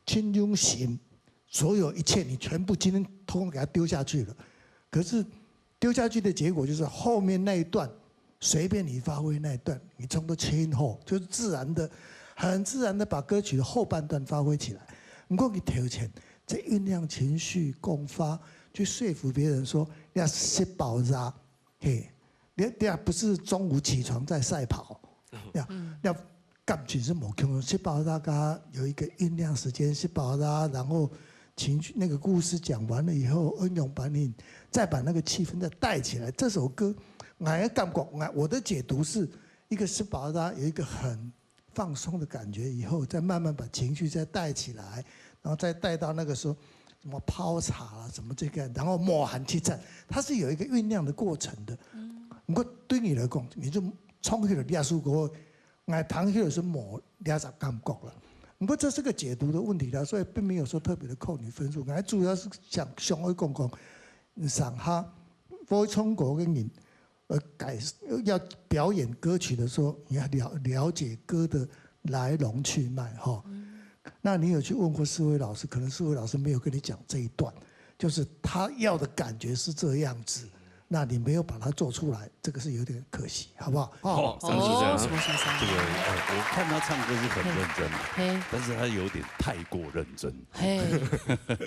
倾用心，所有一切你全部今天通通给它丢下去了。可是丢下去的结果就是后面那一段，随便你发挥那一段，你唱到尽好，就是自然的、很自然的把歌曲的后半段发挥起来。不过你头前在酝酿情绪、迸发，去说服别人说要吃饱啦，嘿，你你也不是中午起床在赛跑，要要感情是某种吃饱啦，大家有一个酝酿时间，吃饱啦，然后情绪那个故事讲完了以后，恩勇把你再把那个气氛再带起来。这首歌，俺的感觉，俺我的解读是一个吃饱啦，有一个很放松的感觉，以后再慢慢把情绪再带起来，然后再带到那个时候什么泡茶啦，什么这个，然后莫寒气战，它是有一个酝酿的过程的。嗯，不过对你来讲，你就唱起了这首歌， 𠊎听起来是无这种感觉了。不过这是个解读的问题啦，所以并没有说特别的扣你分数。俺主要是想想要讲讲，上下会唱歌的人，呃，改要表演歌曲的时候，你要了了解歌的来龙去脉哈。那你有去问过世辉老师？可能世辉老师没有跟你讲这一段，就是他要的感觉是这样子，那你没有把它做出来，这个是有点可惜，好不好？哦，哦，上次这样，哦，什么什么什么这个，呃，我看他唱歌是很认真，嘿，但是他有点太过认真。嘿，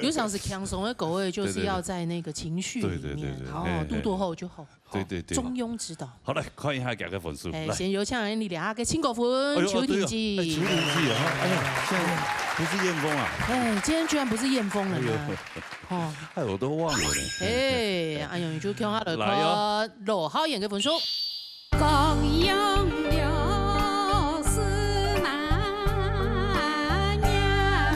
有常是轻松的歌，就是要在那个情绪里面，对对对对对好，嘿嘿度过后就好。对对对中庸之道。好，来看一下大家分数，哎，来。先有请你俩个亲哥分，哎呦，邱庭记。对哦哎邱庭记啊，哎呀，现在不是燕峰啊，哎，今天居然不是燕峰了呢哎。哦，哎，我都忘了呢。哎，哎呦，你就听他的来哦歌，罗浩演个分数。光荣的是那年啊，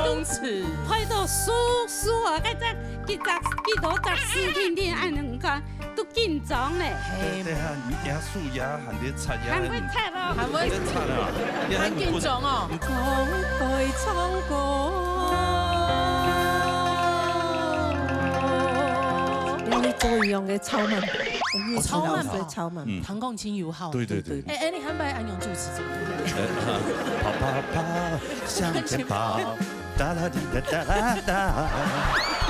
从此派到叔叔啊，该只几只几多只事情的，俺能讲都紧张嘞。嘿，对啊，你压树压喊的惨压还会菜了，还会很惨啊，也很紧张哦。光会唱歌。因为做一样的超慢，超慢吧超慢。嗯唐凤清友好。对对对，哎，哎，你还没安永主持怎么样？跑跑跑，向前跑，哒啦哒哒哒啦哒。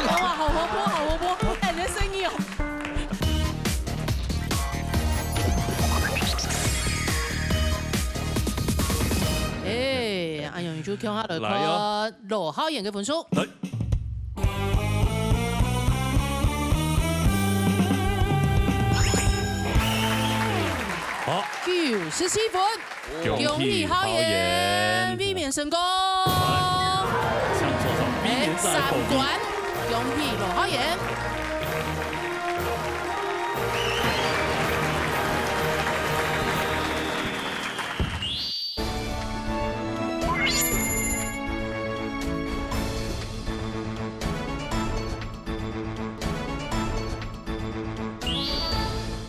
哇，好活泼，好活泼！哎，你的声音哦。哎，哎呦，你就听下来来哦看罗浩演个分数。来，好，九十七分，恭喜浩演，卫冕成功。上错上，明哎，年再来三关，恭喜罗浩演。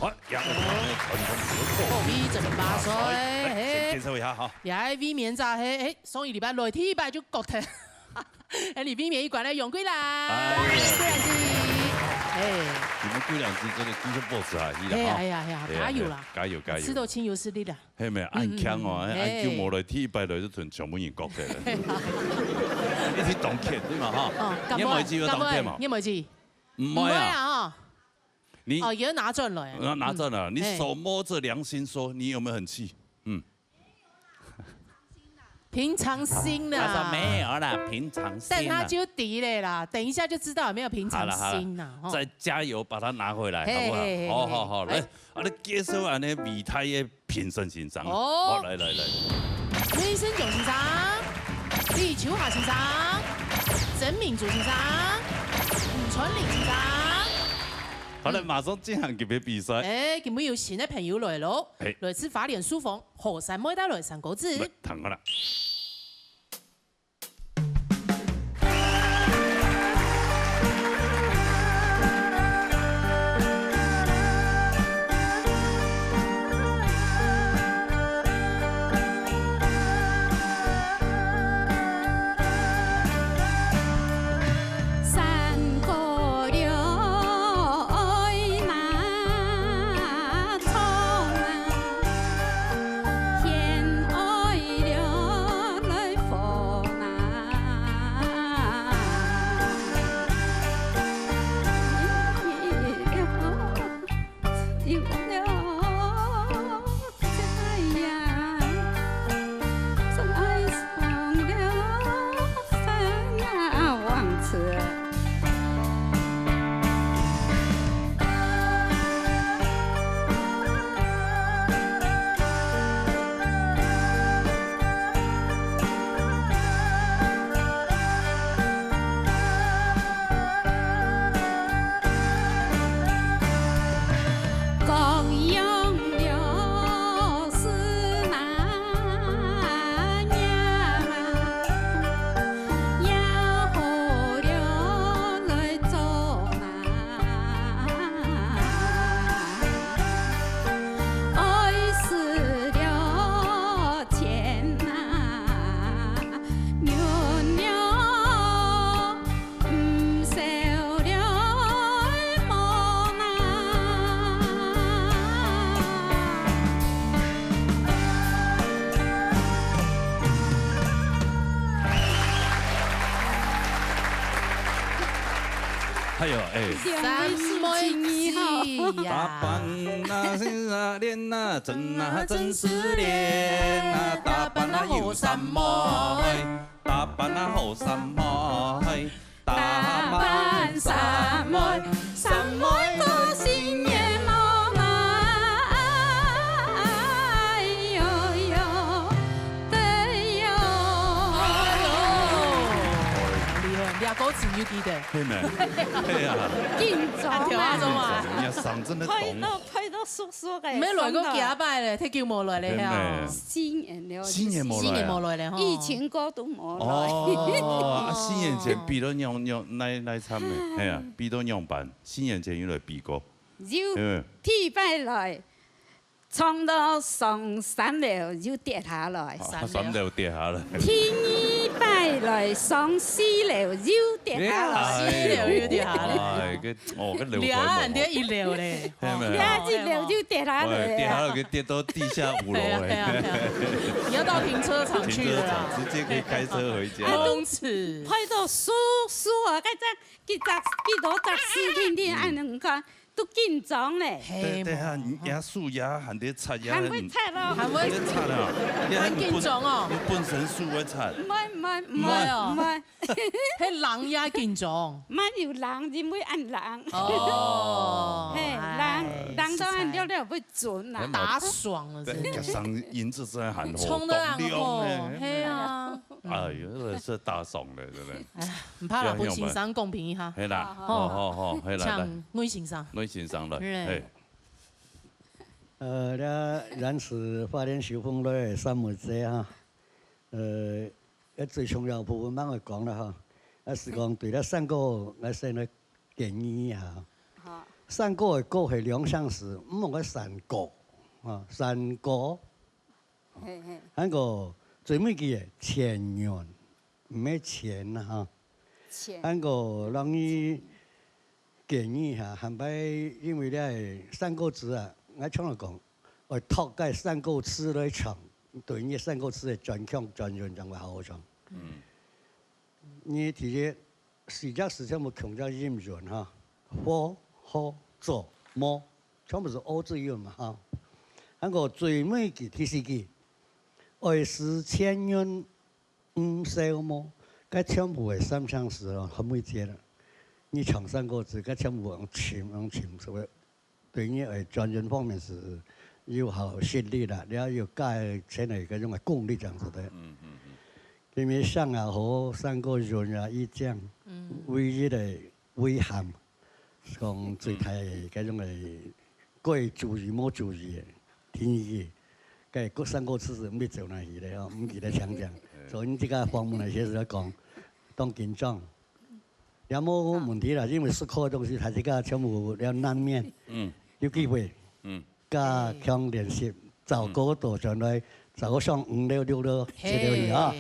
好，杨文成成功夺冠。恭喜这个八岁，来，先嘿介，绍一下哈。也系卫冕者，嘿，嘿，上一礼拜来，第一拜就觉得，哎，你避免一关的楊桂蘭，哎呀。桂兰姐，哎，你们桂兰姐真的继续保持下去了哈。哎呀，哎呀，哎呀，加油啦，加油，加油。吃到清油是力量。嘿，没，恁强哦，嗯，嗯，嗯，哎，哎。恁久无来，第一摆来就全，全部人觉得了。一直当欠，对嘛哈？哦，你有没有去过当欠嘛？敢不敢？你有没有去？唔会啊。唔会啊，哦。你哦，也拿转来啊。拿，拿转来，嗯，你手摸着良心说，哎。你有没有很气？嗯。 平常心啦。他说没有啦，平常心啦。但他就抵了啦，等一下就知道有没有平常心啦，好了，好了，吼。再加油把它拿回来，嘿，好不好？嘿，嘿，好，好，好，嘿。来，啊，你介绍俺的伟大的评审先生。哦。好，来，来，来。雷森炯先生、李秋华先生、曾敏竹先生、吴川林先生。好了，嗯。马上进行今日比赛。哎，今日有新的朋友来咯，哎。来自花莲壽豐。 后山妹带来三个字。来，聽好了。三个六爱拿 冲啊，天爱了来火啊。有了，有了，哎呀，真爱上了。 哎喲，哎。三妹子呀。打扮啊，是啊，练啊，真啊，真是练啊，打扮啊，有三妹。 打扮啊，好三妹，打扮三妹，三妹过新年梦啊，哎哟哟，对哟。哎哟，厉害，这歌词你有记得？嘿咩？嘿啊。紧张啊。跳啊，中啊。你看上真的懂。 拍到叔叔个。毋免來過幾下擺咧，忒久無來咧，嘿咩？吼。四年了，四年無來啊。四年無來咧，吼。疫情過都無來。哦，啊，四年前比到仰，仰，哪，哪慘咧？嘿啊，比到仰般？四年前有來比過。有，嗯。第一擺來，唱到上三樓又跌下來。啊，三樓跌下來。第二擺來上四樓又跌下來。哎呀，四樓又跌下來。哎，个 哦，个樓梯無好。兩岸的一樓咧。嘿咩？哦，兩岸一樓就跌下來啊。哎，跌下來，跌到地下五樓哎。對啊，對啊，對啊。你要到停車场去了啦。停车场，直接可以开车回家。啊，公尺。拍到叔叔啊，該只，幾隻，幾多隻屎定定，嗯。恁樣看，都緊張咧。嘿，對，對啊，無。你也樹也還得擦，也還會擦咯。還會擦啊，也很緊張哦。你本身樹會擦。毋會，毋會，毋會哦。毋會。 係人也緊張。嘛有人，因為恁人。哦，嘿，哎，人，人都恁了了會準啊。打爽了，真的。對，加上音質真的很好，衝得很好，當亮欸。嘿啊。哎喲，這是打爽了，真的。哎，毋怕啦，分先生公平一下。嘿啦，哦。好，好，好，嘿啦，來。請魏先生。魏先生來，是。嘿。呃，這，咱是花蓮壽豐來个三妹姐哈。 呃，該最重要部分，慢慢講啦哈。啊，是講對了，三哥，𠊎先來建議一下。好。三哥个哥係兩聲字，毋好个三哥，啊，三哥。嘿，嘿。還過最尾句个前緣，毋係錢啦哈。錢。還過讓你建議哈，下擺因為這个三國志啊，𠊎常常講，愛讀該三國志來唱，對你三國志个轉腔轉韻正會好好唱。嗯。你第一，四隻字全部共隻音韻哈，火、火、做、無，全部係O字韻嘛哈。還過最尾句，第四句，愛使千人 毋愁無，該全部个三聲字哦，很會接了。你唱三國志，該全部用尋，用尋，所以對你个轉音方面係有好實力啦，了有加深个該種个功力這樣子的。嗯，嗯，嗯。因為像啊，和三國韻啊，一講，嗯。唯一个遺憾， 講最大个該種个，過注意無注意个，第二个，該个三國志毋知走哪去咧吼，毋記得講講。所以你這个訪問个時節講，當緊張。也無問題啦，因為思考个東西，大家全部了難免。嗯。有機會。嗯。 加強練習，找歌到轉來，找个上五樓、六樓、七樓去啊。嘿，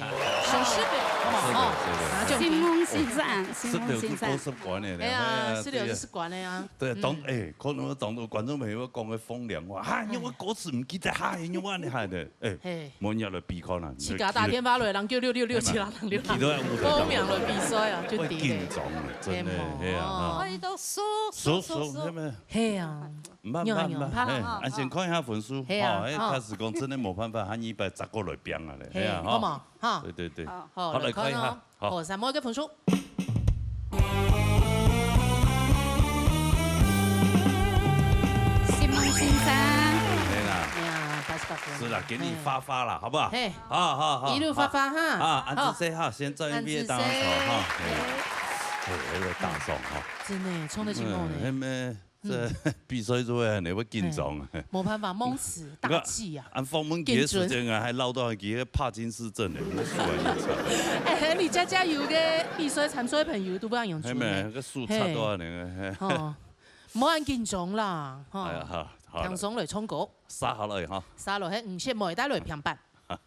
上十樓，好不好？是的，是的。啊，就新聞先生，新聞先生。十樓係高十關个呢。哎呀，哎呀，十樓係十關个啊。對，當，嗯。哎，可能當多觀眾朋友講个風涼話，哈，嗯。因為歌詞毋記得，哈，因為恁樣害的，哎，嘿。無人要來比看啦。自家打電話來，人叫六六六七啦，人六六。記得要舞台上。報名來比賽啊，就對了。會緊張的，真的，嘿嘛。哎呀，啊。哎，都輸，輸，輸，輸，輸，輸。嘿嘛。嘿啊。 毋怕，毋怕，毋怕，嘿，恁先看一下分數，嘿啊，吼，哎，哦。假使講真的無辦法，下二擺再過來拚啊咧，嘿，嘿啊，吼。好嘛，哈。對，對，對。好，好，來看一下，來看哦。好。好，三毛个分數。新聞先生。對啦。哎呀，八十八分。是啦，給你發發啦，嘿。好不好？嘿。好，好，好，一路發發哈。好。啊，恁仔細哈，好。先做一遍打掃哈。恁仔細。嘿。嘿，還有打掃哈。真的，衝得起勁呢。嗯，那麼 這比賽做下呢，會緊張啊。嘿，無辦法，蒙死打氣啊。你看，恁訪問佢个時間啊，緊張。還落到佢个帕金斯症呢，你輸啊，你慘。哎，你家家有个比賽參賽朋友都不讓用出呢。係咩？个輸差多啊，嘿。那個，嘿。哦，莫恁緊張啦，吼。哎呀，好，好了。輕鬆來唱歌。殺好了哈。殺了，嘿，五十妹帶來平板。來。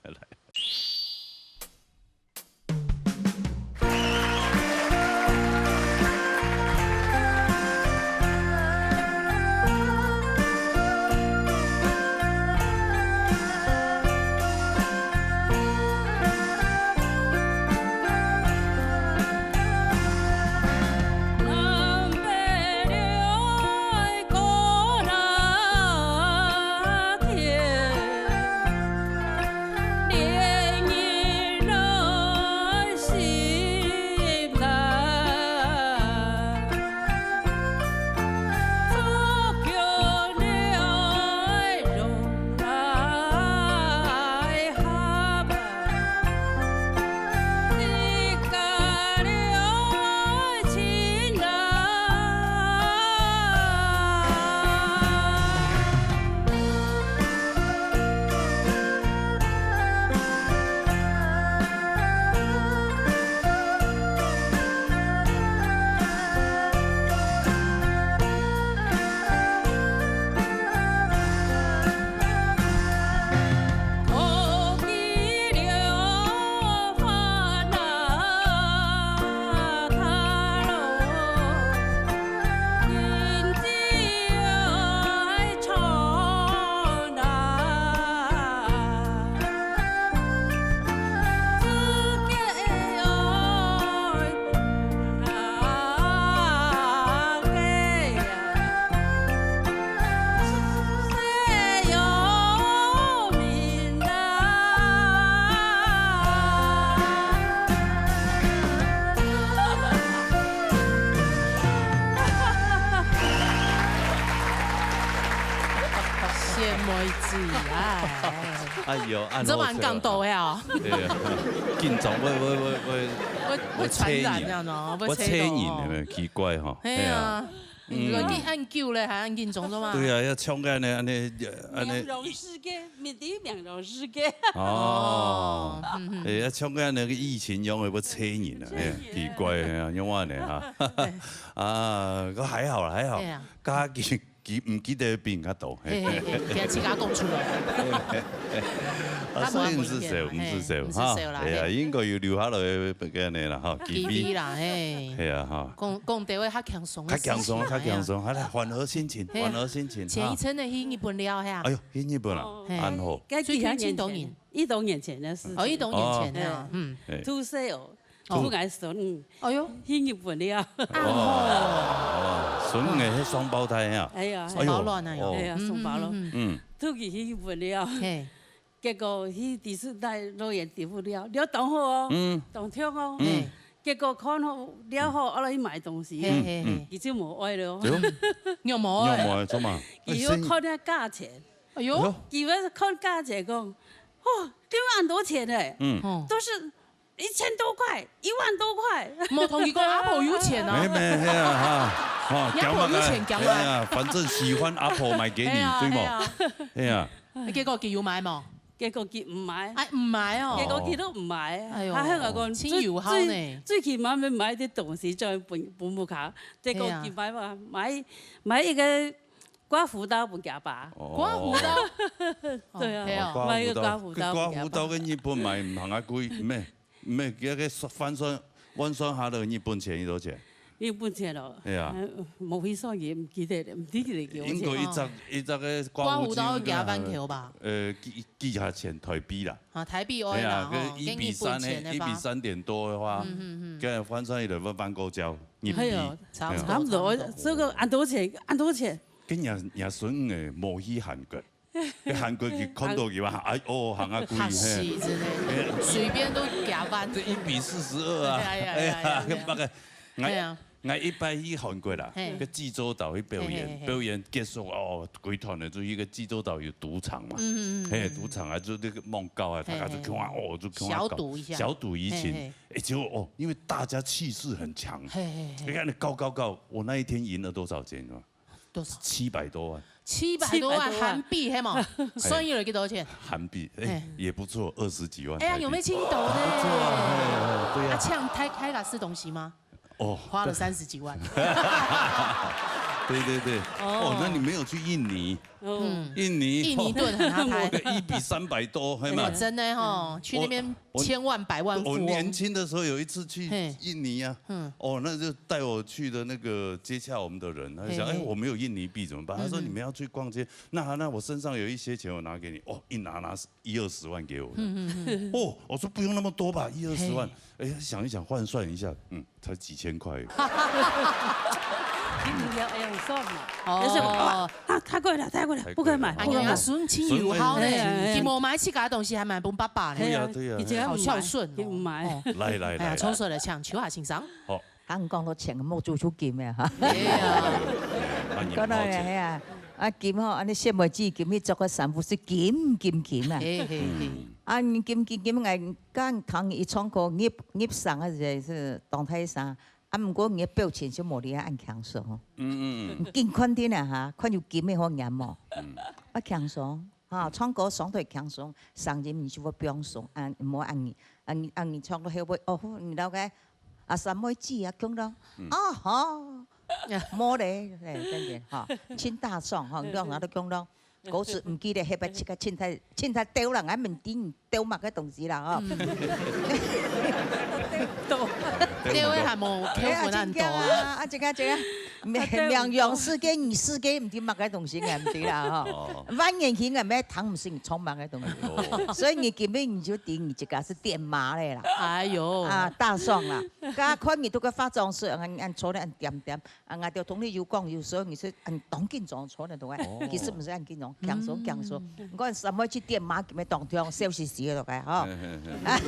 仙妹子，哎。哎喲，恁好笑啊。你這蠻感動的哦。對啊，緊張，會，會，會，會，會，會傳染會慼人。這樣哦，會慼人。會慼人，有沒有？奇怪哈。嘿啊。嘿啊。嗯。你恁久咧，還恁緊張做麼？對啊，要像恁呢，恁呢，恁呢。美容世界，美的美容世界。哦。哦，嗯，嗯。哎，要像恁呢个疫情樣，會慼人啊，哎呀，奇怪啊，仰般呢哈？啊，該還好啦，還好。對啊。家己記，毋記得比人較多。嘿。嘿，嘿，嘿，佢自家講出來。啊，所以毋使愁，毋使愁，嘿，毋使愁啦，哈。哎呀，嘿。應該有留下來个个呢啦，哈，記憶。記憶啦，嘿。係啊，哈。講，講電話較輕鬆个事情，較輕鬆，較輕鬆，哎呀。好啦，緩和心情，嘿啊。緩和心情，前一陣仔去日本尞，係啊。哈。哎喲，去日本啊，哦。嘿。恁好。該幾下年前，最近幾多年？一多年前个事情。哦，一多年前个啊，哦。嗯。哎。Two years ago， 哦。𠊎个孫，嗯，哎喲。去日本尞。哦，孫仔係雙胞胎啊。哎呀，雙胞卵啊，哎喲。哎呀，雙胞卵。嗯，嗯，嗯。嗯。渡佢去日本尞。嘿。結果去迪士尼樂園尞尞，尞當好哦，嗯。當暢哦。嗯。結果看好，尞好，愛來去買東西，嘿，嘿，嘿。嗯，嗯。佢就無愛了哦。哎喲。仰無愛？仰無愛，做麼？佢要看該價錢。哎喲。哎喲。佢要看價錢講，哦，這麼多錢呢，嗯。哦。都是 一千多塊，一萬多塊。無同佢講阿婆有錢啊。沒，沒，係啊，哈，哈，你阿婆有錢，講嘛。哎呀，反正喜歡阿婆買給你，哎呀，對無？哎呀。哎呀。結果佢有買無？結果佢毋買。哎，毋買哦。結果佢都毋買。哎喲，佢還講，盡有孝呢。最，最，最起碼愛買點東西，再分，分屋下。結果佢買嘛，哎呀。買，買一個刮鬍刀分佢阿爸。哦。刮鬍刀？對啊，哦，係哦。哦，刮鬍刀。買一個刮鬍刀分佢阿爸。佢刮鬍刀跟日本買毋通啊貴，咩？ 毋係，該個換算，換算下來日本錢幾多錢？日本錢哦，哎呀。呃，無去算也毋記得了，毋記得幾多錢。應該一隻，哦。一隻个刮鬍刀幾萬箍吧？呃，幾，幾下錢台幣啦。啊，台幣而已啦，哎呀，吼，該一比三呢，跟日本錢的吧。一比三點多的話，嗯，嗯，嗯。該換算起來要萬塊錢日幣。哎喲，差不多，哎呀。差不多，差不多。這個恁多錢，恁多錢。跟若，若孫仔無去韓國。 韓國去看到佢話，哎，哦，行啊，貴，嚇死，嘿。真的，隨便都加班。這一比四十二啊，哎呀，哎呀，哎呀，哎呀。那個，哎呀。𠊎，𠊎一擺去韓國啦，嘿。去濟州島去表演，嘿，嘿，嘿。表演結束，哦，歸團的就一個濟州島有賭場嘛，嗯，嗯，嗯，嘿，嗯。賭場啊，就那個夢告啊，大家就看，嘿，嘿。哦，就看，小賭一下。小賭怡情。嘿，嘿。哎，結果，哦，因為大家氣勢很強，嘿，嘿，嘿。你看那告告告，我那一天贏了多少錢，你知道嗎？ 多少？七百多萬。七百多萬韓幣，係無？算下來幾多錢？韓幣，哎，哎。也不錯，二十幾萬台幣。哎呀，有沒有聽懂呢？不錯啊，哎，對啊。啊，像大，大家吃東西嗎？哦，花了三十幾萬。對，對，對。哦。哦，那你沒有去印尼？哦。嗯。印尼，印尼盾很大牌。哦，一比三百多，係嗎？哦，真的吼，去那邊 我，千萬百萬富翁。我年輕的時候有一次去嘿。印尼啊，嗯。哦，那就帶我去的那個接洽我們的人，他就想，嘿，嘿。哎，我沒有印尼幣怎麼辦？他說，嗯，嗯。你們要去逛街，那好，那我身上有一些錢，我拿給你。哦，一拿，拿一二十萬給我。嗯，嗯，嗯。哦，我說不用那麼多吧，一二十萬。嘿。哎，想一想，換算一下，嗯， 才幾千塊而已。你不要這樣算嘛。哦。但是，啊，啊，太貴了，太貴了，太貴了。不可以買，哎呀，不可以買。孫親有孝呢，哎，哎，哎。佢無買自家東西，還買分爸爸呢。對呀，對呀，以前要買，好孝順哦。也不買。哦。來，來，哎呀，來，來。從手來搶，秋華先生。好。剛講到錢，莫做出金的哈。哎呀。啊，你講到，毛錢。哎呀，啊，金吼，恁呢細妹子金，你著个衫褲係金，金，金啊。嘿，嘿，嘿。嗯。啊，你金，金，金，哎，剛聽佢唱歌，入，入聲个時節係當大聲。 啊，毋過你个表情就無你恁輕鬆哦。嗯，嗯，嗯。你緊看定啊哈，看有金个好眼無？嗯。啊，輕鬆，哈，唱歌相對輕鬆，聲音你就會放鬆，啊，毋好恁呢，恁呢，恁呢唱到後尾，哦，你了解，啊，三妹子啊，講咯，嗯。啊，好，無咧，嘿，真个，哈，盡大爽，哈，你講哪都講咯。 歌詞毋記得，後尾自家凊彩，凊彩丟人，還毋知你丟麼个東西啦，吼。嗯。丟。丟个還無扣分恁多啊。哎呀，真正啊，啊，這个，這个，名揚世界、二世界，毋知麼个東西，還毋知啦，吼。哦。萬年輕个，毋知聽毋識你唱麼个東西。哦。所以你根本你就知你自家係癲媽咧啦。哎喲。啊，大爽啦。剛看你都个化妝師，恁，恁坐得恁恬恬， 啊，𠊎兜同你有講，有時候你係恁當緊張坐在度个，哦。其實毋係恁緊張，輕鬆，嗯。輕鬆。你看，三妹去癲媽，今日當暢，笑嘻嘻个，吼。嘿，嘿，嘿。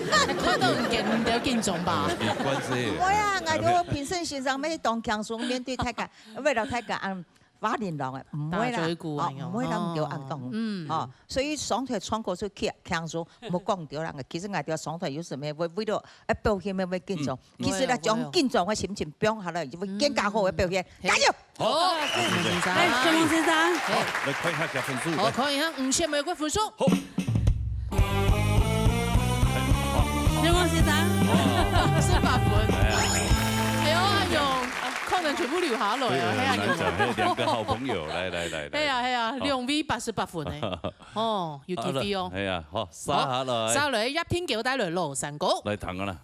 看到你緊，你都緊張吧？有關係。毋會啊，𠊎兜評審先生乜當輕鬆，面對大家，為了大家，嗯，花蓮人个，毋會啦，打嘴鼓哦，恁樣，毋會啦，毋會恁樣，哦，嗯。哦，所以上台唱歌就輕，輕鬆，莫講著啦。其實𠊎兜上台有時候會為了，哎，表現會緊張，嗯。其實呢，將緊張个心情放下來，就會更加好个表現。嗯。加油！ 好，謝謝。哎，張先生。好，來看一下佢分數，好，來。看一下五千玫瑰分數。好。張先生。哦。四百分。哎呀。哎喲，阿勇，扣能全部留下來啊，對，係啊，很難講，有。嘿，兩個好朋友，來，來，來，來。係啊，係啊，好。兩位八十八分欸。哦，有機會哦。好了，哎呀，好，續下來。好，續下來，葉天狗帶來老山歌。來聽啊啦。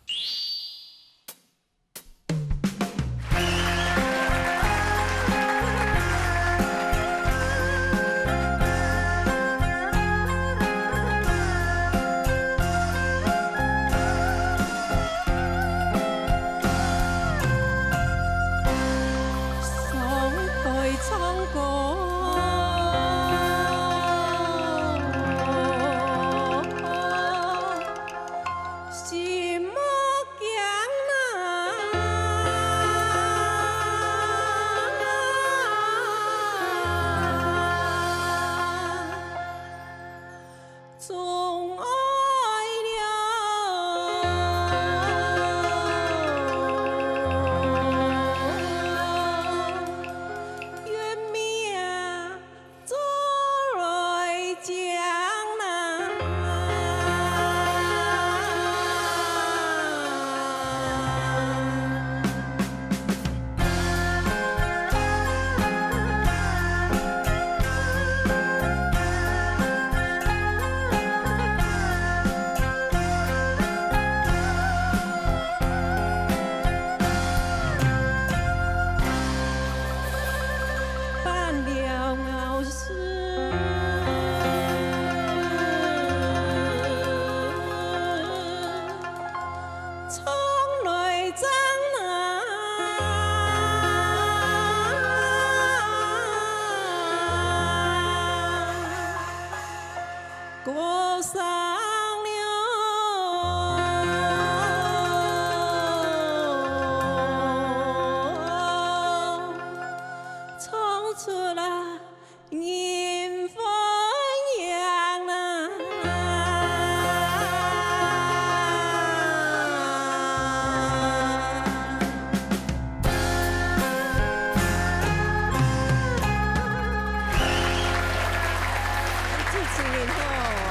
主持人好。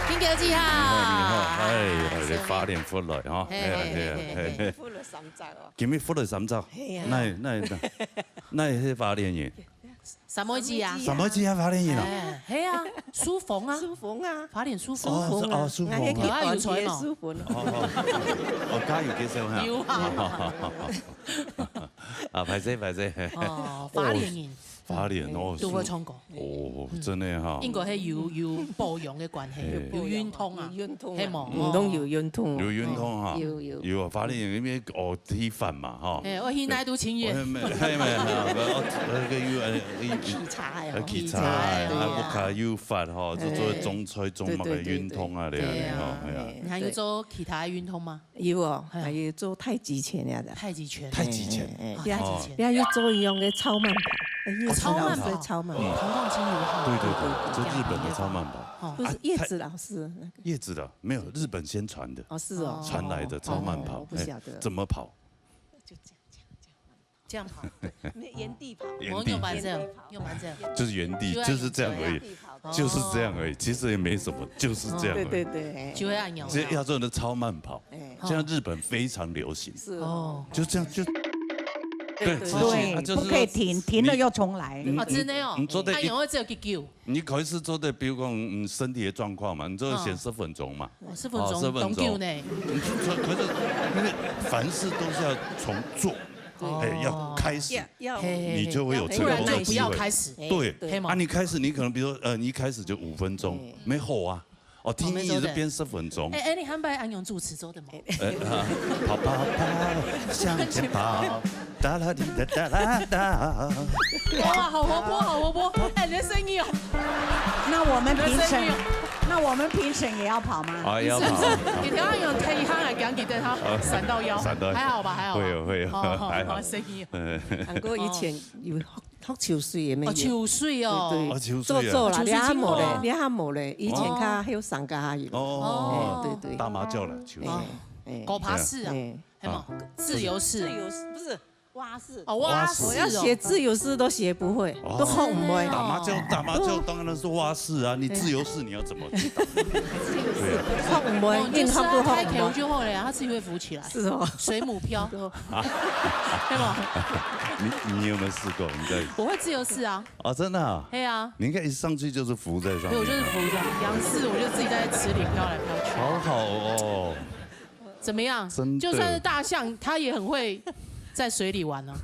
天狗你好。你好，你好。哎，我來花蓮福來哈。嘿，哎，嘿，嘿，哎，嘿，哎。福來三隻哦。今日福來三隻。嘿啊。那，那，那，那係花蓮人。 三妹姊啊。三妹姊啊，花蓮人啊。哎，係啊，淑鳳啊。淑鳳啊。花蓮淑鳳。哦，淑鳳啊。哦，淑鳳啊。哎，有啊，有吹嘛。淑鳳。哦，哦，哦，加油介紹哈。有啊。啊，歹勢，歹勢。哦，花蓮人。花蓮哦，都會唱歌。哦，真的哈。應該係有，有保養个關係，嘿。有運動啊，有運動啊。係無？嗯，攏有運動。有運動哈。有，有。有啊，花蓮人因為哦， 地方嘛，吼。哎，我去哪都情願。哎，沒，哎，沒，沒，哦，那個又，呃，要騎車哎，要騎車哎，對啊。啊，屋下又闊吼，就做種菜、種麼个運動啊，對啊，對啊，對啊，對啊，嘿。你還有做其他的運動嗎？有哦，嘿。還有做太極拳呀的。太極拳。太極拳。哎，哎，哎，哦。太極拳。也有做一樣的超慢跑，哎，也是老師的超慢跑。哦，超慢跑。嗯。對，對，對，做日本的超慢跑。哦。不是，啊，葉子老師那個。葉子的，沒有，日本先傳的。哦，是哦。傳來的超慢跑，哦，我不曉得。哎，怎麼跑？ 就這樣，這樣，這樣。這樣跑。對。原地跑。原地。哦，用反正，用反正。就是原地，就在就是這樣而已，原地跑。就是這樣而已，哦。其實也沒什麼，就是這樣而已。哦。對，對，對，哎。就會按鈕。這要做的超慢跑，哎。像日本非常流行。是哦。哦。就這樣，就，對，對，對。直行，啊，就是說不可以停，停了要重來。你，哦，真的哦。你，你做得一按鈕會只有一久。 你可以係做得，比如講，嗯，身體的狀況嘛，你做得選十分鐘嘛。哦。哦，十分鐘，哦，十分鐘。當久呢。你就做，可是因為凡事都是要從做，哦。哎，要開始，要，要，嘿，嘿，嘿。你就會有成功的機會。不然就不要開始。對。對嘛。啊，你開始，你可能比如說，呃，你一開始就五分鐘，哎。沒好啊。哦，聽你一直變十分鐘。哎，哎，你還把安永主持做得嗎？哎，啊，跑，跑，跑，向前跑。 哒啦滴哒哒啦哒。哇，好活潑，好活潑！哎，你的聲音哦。那我們評審，你的聲音哦。那我們評審也要跑嗎？啊，也要跑。你等下用太一行來講，你等下哦，閃到腰，閃到腰。還好吧，還好吧。會有，會有，哦，哦，還好。哦，聲音哦。嗯。還過以前有學，學泅水的咩？哦，泅水哦。對，對。哦，泅水啊。做，做啦，泅水真好。你還無咧，你還無咧。以前較後生較有。哦。哎，對，對。打麻將啦，泅水。哎，哎。狗爬式啊。哎。 係無？啊。自由式。自由式，不是，蛙式。哦，蛙式哦。我要寫自由式都寫不會，哦。都學毋會。打麻將，打麻將當然是蛙式啊，你自由式你要怎麼去打？自由式，學毋會，哦，你就硬學都學毋會。是啊，開口就好了呀，它自己會浮起來。是哦。水母漂。對。係無？你，你有没有试过？你在，我会自由式啊。哦，真的啊？对啊。你应该一上去就是浮在上面啊。对，我就是浮这样，仰式，我就自己在池里飘来飘去。好好哦。怎么样？真的。就算是大象，它也很会在水里玩啊。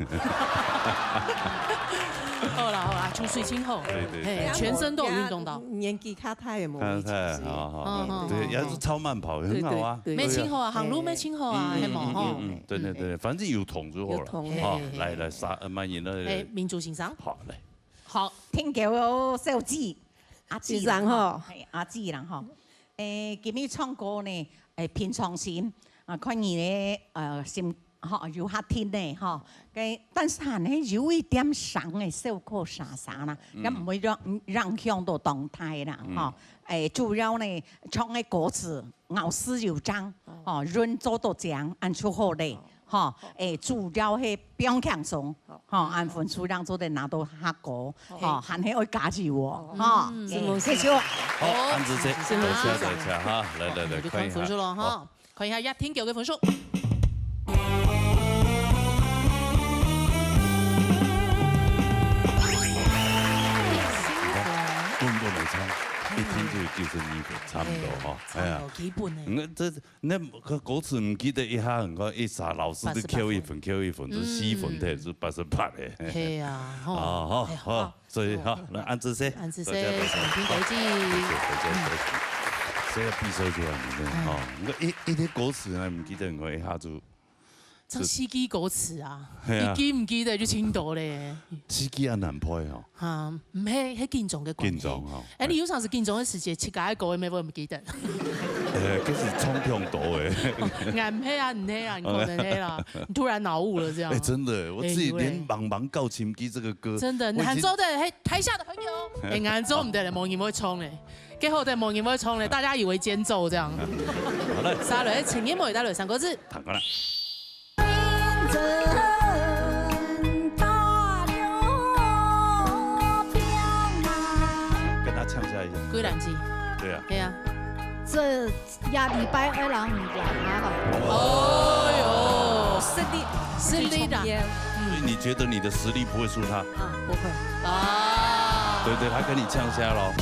好啦好啦，出水清后，对对对。嘿，全身都有运动到。年纪较大也无，较大，好好，嗯嗯，对，嗯，也是超慢跑，也很好啊。对对对。没清后啊，对啊。行路没清后啊，嗯，嘿嘛吼。嗯，对对对，反正有桶就好了。有桶。好，嘿。来来，啥，呃，慢点，来来。哎，民族欣赏。好，来。好，天桥小姐，阿姐啦，欣赏吼。嘿，阿姐啦吼。诶，今日唱歌呢，诶，平常心啊，看你咧，呃，心 吼，有較停个吼。个，但是還係有一點聲个小可沙沙啦，嗯。也毋會讓，影響到動態啦，嗯。吼。誒，主要呢，唱个歌詞咬字有正，哦。吼，韻做到正，恁就好咧，哦。吼。誒，主要係放輕鬆，哦。吼，恁分數正做得拿到較高，哦。吼，還係愛加油哦，哦。吼。嗯，誒，謝謝。好，恁仔細，多謝大家哈，來來來，好，看一下。就看分數了哈。好。 看一下葉天桥个分數。你看，穩穩个唱，一聽就九十二分，差不多哈。哎，哎呀，差不多，基本个。你看這，那个歌詞毋記得一下，你看一下老師都扣一分，扣一分，就四分，嗯。就八十八个。係啊，吼。啊，好，哎，好。好。 所以哈，來，恁仔細，恁仔細，多謝，多謝。請聽第一句。多謝，多謝，多謝。所以比賽就恁樣，哎。吼，你看一，一條歌詞啊，毋記得，你看一下就，唱四句歌詞啊，係啊。一句毋記得就清楚咧。四句也難背吼。哈，毋係，係緊張个關係。緊張吼。哎，你有常時緊張个時節，自家个歌也毋會記得。 呃，這是衝動多欸。俺毋係啊，毋係啊，你可能係啦，你突然腦霧了這樣。哎，真的，我自己連茫茫告情機這個歌，哎，有欸。真的，我已經，你還做得，嘿，台下的朋友，哎，俺做毋得了，無人會唱嘞，最後的無人會唱嘞，大家以為間奏這樣。好了。下來，請葉某帶來三個字。彈過來。 跟他嗆下一下。歸蘭記。對啊。對啊。這下禮拜二人毋來啊。哦喲。失禮，失禮啦。嗯。所以你覺得你的實力不會輸他？啊，不會。啊。對對，他跟你嗆下咯。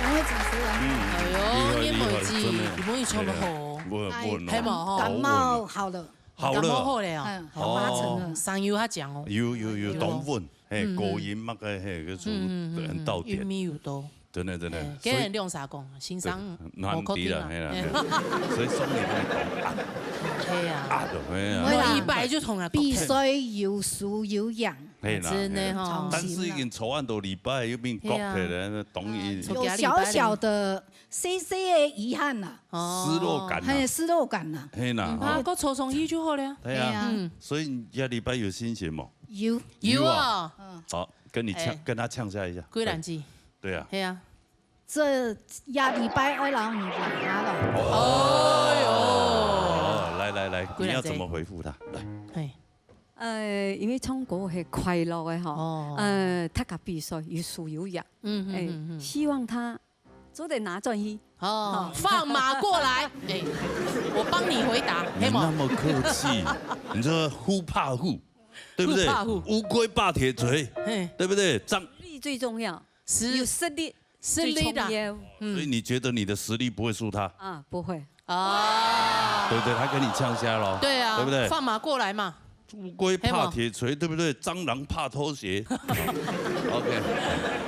哎喲，厲害，厲害，葉某記，真的。葉某記唱得好哦。哎，穩，穩哦。係嘛吼？感冒好了。好了。感冒好了哦。嗯，好。八成了。哦。聲音較強哦。有，有，有，有。當穩，嘿，嗯，嗯。高音嘛，該，嘿，該種，嗯，嗯，嗯，很到點。韻味有到。真的，真的。哎，所以，跟人兩儕講，欣賞，對，無確定啊。難比了，嘿啦，嘿啦。所以送你那個啊。嘿啊。啊，對，嘿啊。我一擺就同人比賽有輸有贏。嘿啦，真的吼。嘿啦。但是已經坐恁多禮拜，又變國客了，嘿啊。當然。嗯，坐幾禮拜咧。有小小的、細細的遺憾啦。哦。失落感啊。嘿，失落感啊。嘿啦，嗯，吼。啊，閣坐上去就好了。對啊。嘿啊。嗯。所以你這禮拜有心情無？有。有啊。有啊。嗯。好，跟你嗆，哎。跟他嗆下一下。歸然之。對啊。嘿啊。 這下禮拜愛摎你來下咯。哎喲。哦，來，來，來，你要怎麼回覆他？來。嘿。呃，因為唱歌係快樂个吼，哦。呃，大家比賽有輸有贏，嗯，嗯，哎，嗯，嗯。希望他做得拿轉去。哦，好。放馬過來。哎，我幫你回答，你那麼客氣，嘿無？你說who怕who，對不對？Who怕who？烏龜怕鐵錘，嘿。對不對？張力最重要。 是。有實力，實力的。最重要。嗯。所以你覺得你的實力不會輸他？啊，不會。啊。對不對？他跟你嗆蝦咯，對啊，對不對？放馬過來嘛。烏龜怕鐵錘，嘿嘛。對不對？蟑螂怕拖鞋。OK。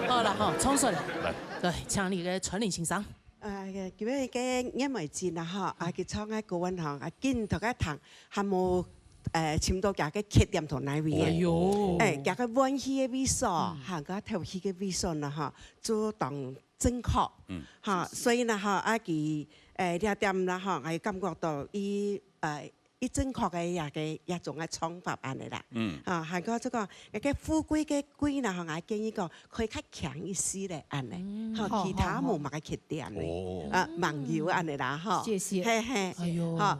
好了哈，衝出來。來。對，請你个傳令先生。啊，今日个葉美靜啊，哈，啊，佢唱个歌文哈，啊，緊同佢聽，還無 呃，尋到佢个缺點同哪位个。哎喲。哎，佢个歡喜个位所，嗯。還有佢个敨氣个位所呢，哈，就當正確。嗯。哈，所以呢，哈，啊，佢，哎，這點啦，哈，𠊎感覺到佢，呃，佢正確个這个，這種个唱法恁呢啦。嗯。啊，還有這個，該個富貴个貴呢，哈，𠊎建議講，可以較強一些咧，恁呢。嗯。哈，好，其他無麼个缺點咧。好，好。哦。啊，網友恁呢啦，哈。謝謝。嘿，嘿。哎喲。哈。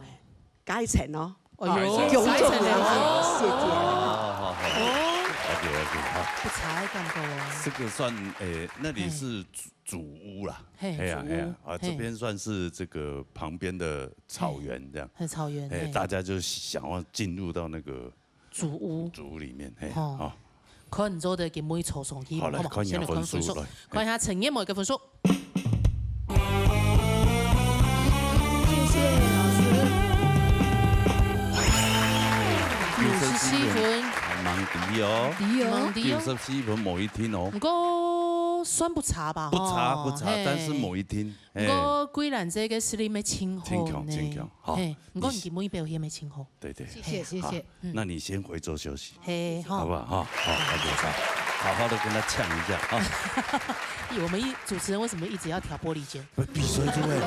改成哦。哎喲，改成。改成了。謝謝。哦，好，好，好。哦。OK，OK，好。不差，感覺哦。這個算，誒，那裡是祖，哎。祖屋啦。嘿，嘿呀，祖屋，嘿呀，啊，嘿。這邊算是這個旁邊的草原這樣。嘿，很草原，哎，嘿。大家就想要進入到那個祖屋。祖屋裡面，嘿，哦。好。 看你做得今晡日坐上去，好，來，好無？看一下分數，先來看分數，來。看一下陳燕梅个分數。謝謝老師。九十四分。還蠻低哦。低哦。蠻低哦。九十四分無一定哦。毋過算不差吧，不差，吼，不差，嘿。但是無一定，嘿。毋過既然這個實力乜真好呢。真強，真強，好。嘿，毋過你今晡日表現乜真好。 對，對。謝謝，謝謝。好，嗯。那你先回座休息，嘿，好。好不好？好，好，好，好，好好地跟他嗆一下啊。我們一，主持人為什麼一直要挑撥離間？不，比賽就會有，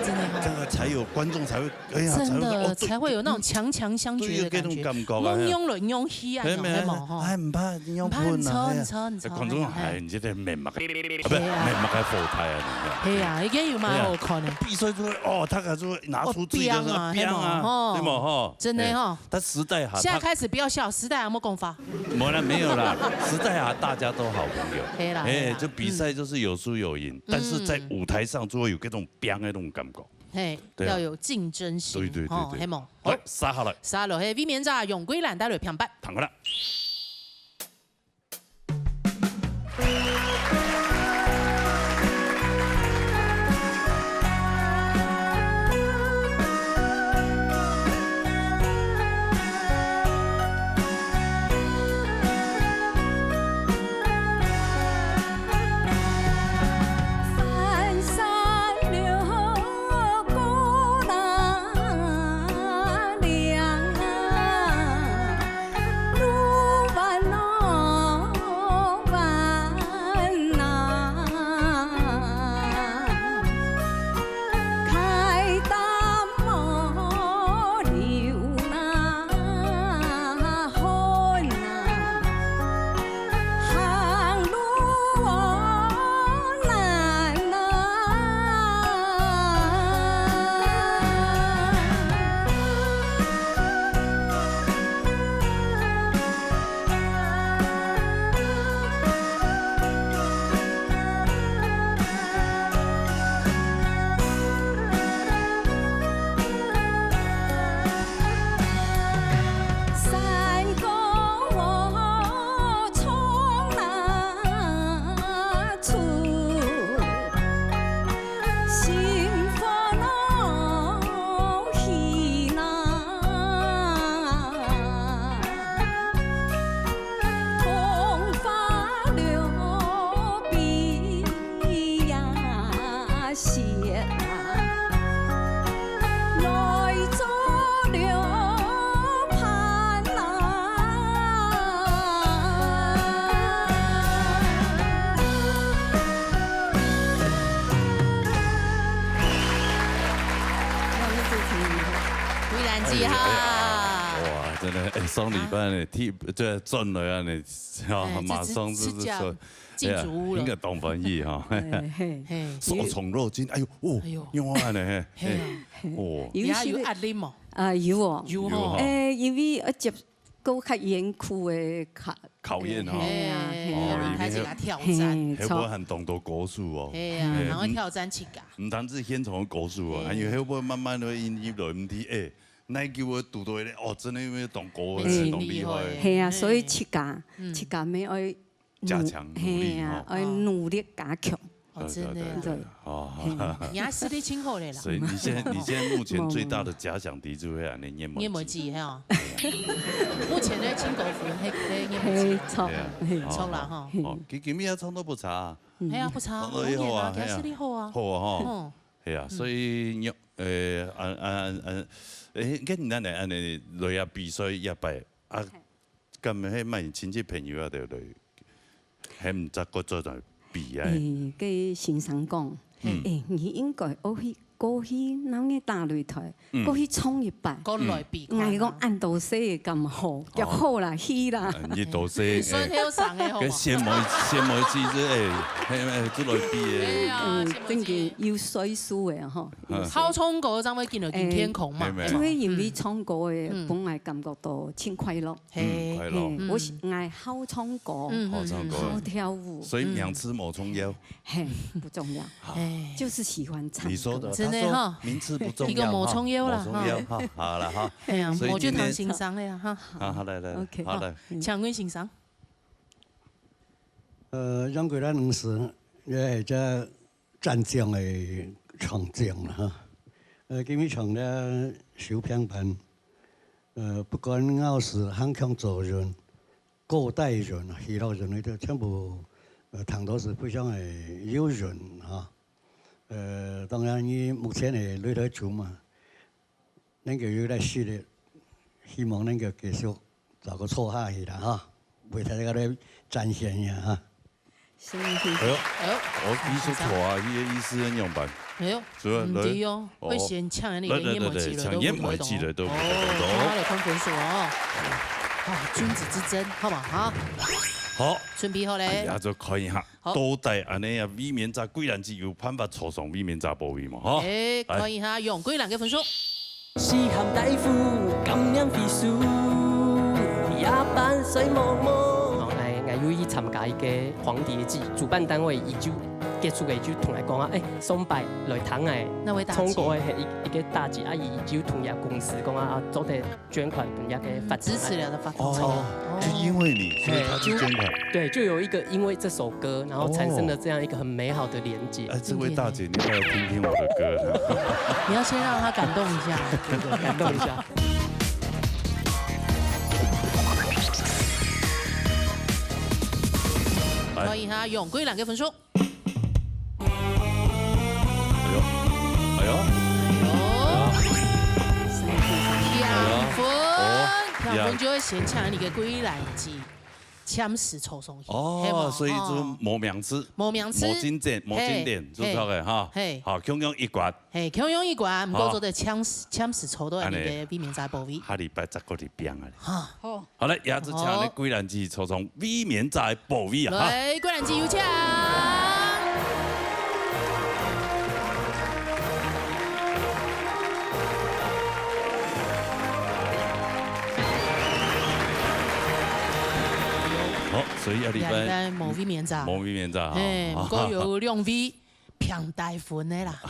真的哦。這個才有觀眾才會，哎呀，真的，才會，哦，這，才會有那種強強相決的感覺。對，有這種感覺啊，攏用了，用氣啊，嘿，有沒有？沒有，吼。哎，毋怕，用噴啊，毋怕，毋錯，哎呀。毋錯，毋錯，觀眾，哎呀，哎，你這個面目，啊，不，對啊。面目還火胎啊，你看。嘿啊，應該有蠻好看的。對啊，比賽就會，哦，大家就會拿出自己的，哦，拚啊，拚啊，嘿嘛，吼。對嘛，吼。真的吼。哎， 但時代哈，現在開始不要笑，時代有沒有講法？沒啦，沒有啦，時代啊，大家都好朋友。嘿啦，哎，嘿啦。就比賽就是有輸有贏，嗯。但是在舞台上就會有這種拚的那種感覺。嘿，對啊。要有競爭性，對，對，對，吼，對。嘿無？好，好。續下來。續下來，嘿，衛冕者楊貴蘭帶來評判。聽過啦。几哈？哇，真的，哎，上礼拜呢，踢，这转来啊，呢，啊，哎，马上就是说，这是，是这样，进主屋了。哎呀，应该当翻译哈。嘿，嘿。嘿。受宠若惊，哎呦，哦，哎呦。用啊呢，嘿，嘿啊。嘿，哦。有一些，你还有压力吗？啊，有哦。有哦。有哦。哎，因为要接过较严酷的考，考验哈。嘿啊，嘿啊。哦，因为他这个挑战。嘿，还不会很懂得高手哦。嘿啊，嘿，然后挑战自家。 毋單止現場个高手啊，嗯。還有後尾慢慢个引入來，毋知，哎，哪久个堵到咧，哦，真的有當高个，當厲害个。嘿啊，所以自家，嗯。自家乜愛努，加強努力嘿啊，吼。愛努力加強。哦，對，真的啊。對，對，對，哦。嘿。你還實力真好咧啦。所以你現在，你現在目前最大的假想敵就會啊，你研磨機。研磨機，嘿哦。目前咧，清高分，嘿，嘿，研磨機。嘿，著，對啊。嘿。著啦，吼。哦，佢今日也唱到不差啊。嗯。嘿啊，不差，哦，好啊，好啊，嘿啊。其實你好啊。好啊，吼。哦。 係啊，嗯。所以你，誒，啊，啊，啊，誒，該你恁樣，恁樣來啊比賽一擺，啊，係。敢係乜親戚朋友啊，對毋對？還毋知過做在比啊？誒，該先生講，嗯。誒，你應該過去，過去，拿你打擂台，嗯。過去衝一擺。過來比看啊。嗯。𠊎講恁多歲敢好，哦。較好啦，去啦。嗯，你多歲，你算後生个好無？誒，該先妹，先妹子，誒，係，誒，做來比个。對啊，嗯，先妹子。正經有歲數个吼。 嗯。好唱歌正會見到金天空嘛。哎，沒有，沒有。就係因為唱歌个，嗯。本來感覺到真快樂。嘿。嗯，快樂。嘿，我是，嗯。𠊎好唱歌，嗯，好唱歌。好跳舞。所以名次無重要。嘿，不重要。好。哎。就是喜歡唱歌。你說的，真的哈。他說名次不重要，一個無重要啦，哈，無重要，哈。哈，好了哈。哎呀，所以今天我就聽先生个呀，哈。好，好，來，來，來，OK，好，來。好，嗯。請問先生。呃，楊桂蘭女士，也係這 戰將个場景啦，哈。呃，今日唱了首篇版，呃，不管𠢕係行強做人，高大人、喜樂人，佢兜全部，呃，聽到係非常个有緣，哈。呃，當然，你目前个擂台中嘛， 能夠有來實力，希望能夠繼續再過做下去啦，哈，為大家來展現一下，哈。謝謝。哎喲，哎喲，哦，技術好啊，佢个意思係仰般？哎喲，主要，毋對哦，來，會先請你个，來，來，來，來，請研磨機來，都不錯，哦，都不錯。好，來看分數哦。啊，君子之爭，好不好？哈？好。準備好咧。哎呀，就看一下。 好。到底恁樣啊，衛冕者桂蘭姐有辦法坐上衛冕者寶位無？吼。哎，來。看一下楊桂蘭个分數。西漢大夫，感念非輸，夜半睡茫茫。哦，哎，𠊎有去參加一個黃蝶祭，主辦單位佢就結束个，就同𠊎講啊，哎，上擺來聽𠊎，哪位大姐？唱歌个係一，一個大姐，啊，佢就同佢公司講啊，啊，做得 捐款分這個發展。支持了的發展。哦，哦。就因為你，所以他去捐款。嘿，就，對，就有一個因為這首歌，然後產生了這樣一個很美好的連結。哦。哎，這位大姐，你快來聽聽我的歌。你要先讓她感動一下。對，對，感動一下。來。歡迎她，楊桂蘭个分數。 哎喲，哎喲，哎喲。兩分，哦，兩分就會先請你个桂蘭姐暫時坐上去，哦，係無？所以就無名次，哦。無名次。無進展，無進展，嘿，就著个哈。嘿。好，共樣一關。嘿，共樣一關，毋過做得暫時，好。暫時坐到你个衛冕者寶位。恁樣，下禮拜再過來拚啊。哈。好。 好了，也就請你桂蘭姐坐上衛冕者个寶位啊，哈。來，桂蘭姐有請。好，所以下禮拜，下禮拜無衛冕者。無衛冕者哈。嘿，毋過有兩位 平大分个啦。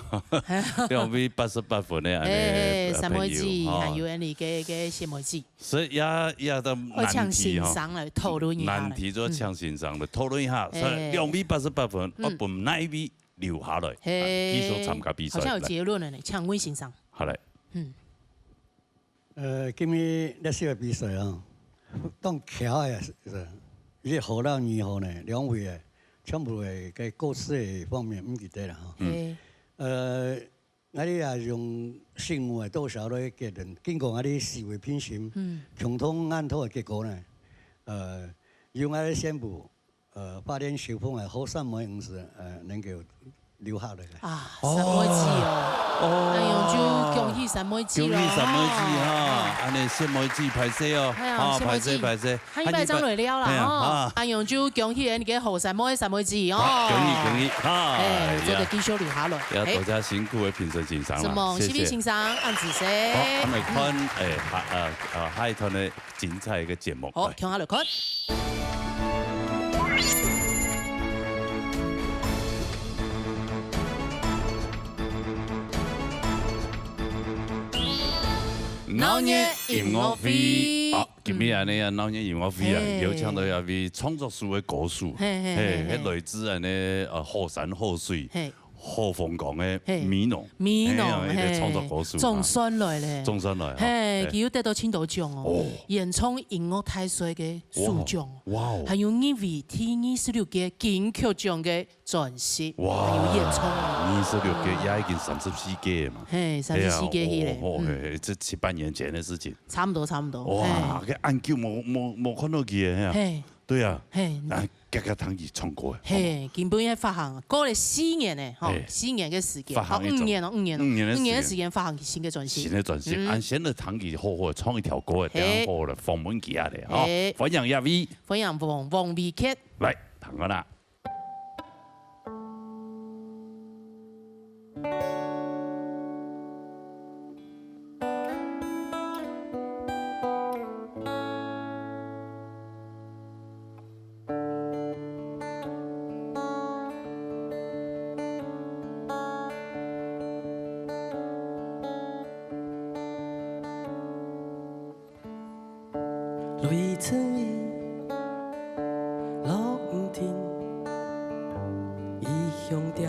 兩位八十八分个恁樣个，嘿，嘿，呃，三妹姊，朋友，吼。還有恁樣个，个小妹姊。所以也，也都難題，吼。愛請先生來討論一下啦。難題就請先生來討論一下，嗯。所以兩位八十八分，嗯。愛分哪一位留下來，嘿。啊，繼續參加比賽。好像有結論了呢，請問先生。好，來。嗯。 呃，今日這次个比賽啊，當巧个是，一號摎二號呢，兩位个全部个，个歌詞个方面毋記得啦，吼。嗯。嘿。呃，𠊎兜也用勝負个多少來決定，經過𠊎兜四位評審，嗯。共同研討个結果呢，呃，由𠊎兜宣布， 呃，花蓮秀峰个何三妹女士，呃，能夠留下來了。啊，哦。三妹子哦。哦。哎喲，就恭喜三妹子咯。恭喜三妹子哈，哈。恁呢三妹子，歹勢哦。哎呀，哈，三妹子。歹勢，歹勢。下一擺正來尞啦，哎呀，吼。哈。哎喲，就恭喜你个後三妹、三妹子哦。好，恭喜，恭喜，哈，哎，哎呀。做得繼續留下來。也多謝辛苦的評審先生啦，什麼，謝謝。四位先生，恁仔細。好，咱來看，嗯。哎，下，呃，呃，下一段的精彩一个節目。好，來。共下來看。 鬧熱音樂會。嗯。啊，今日恁呢啊，鬧熱音樂會啊，嘿。邀請到一位創作書的歌手，嘿，嘿，嘿，嘿，嘿。該來自恁呢，呃，好山好水，嘿。好風光的，嘿。美濃。美濃，嘿啊，一个創作歌手，嘿。總算來了。總算來哈，嘿，嘿。佢又得到盡多獎哦。哦。原創音樂大賽个首獎，哇，哇哦。還有入圍第二十六屆金曲獎个 專輯，哇，還有演唱會。二十六屆，也已經三十四屆嘛。嘿，三十四屆去咧，係啊，哦，哦，嗯。嘿，嘿，這七八年前的事情。差不多，差不多，哇，嘿。該恁久無，無，無看到佢了，嘿。嘿。對啊。嘿。啊，剛剛聽佢唱歌，嘿，根本也發行，過了四年呢，吼，嘿。四年的時間，發行一張，哦，五年哦，五年哦，五年的時間。五年的時間發行新的專輯。新的專輯，嗯。啊，先來聽佢好好唱一條歌，嘿。等下好好來訪問佢啊咧，吼。嘿。歡迎亞威。歡迎王，王維傑。來，聽看啊。 雷陣雨，落毋停，異鄉鳥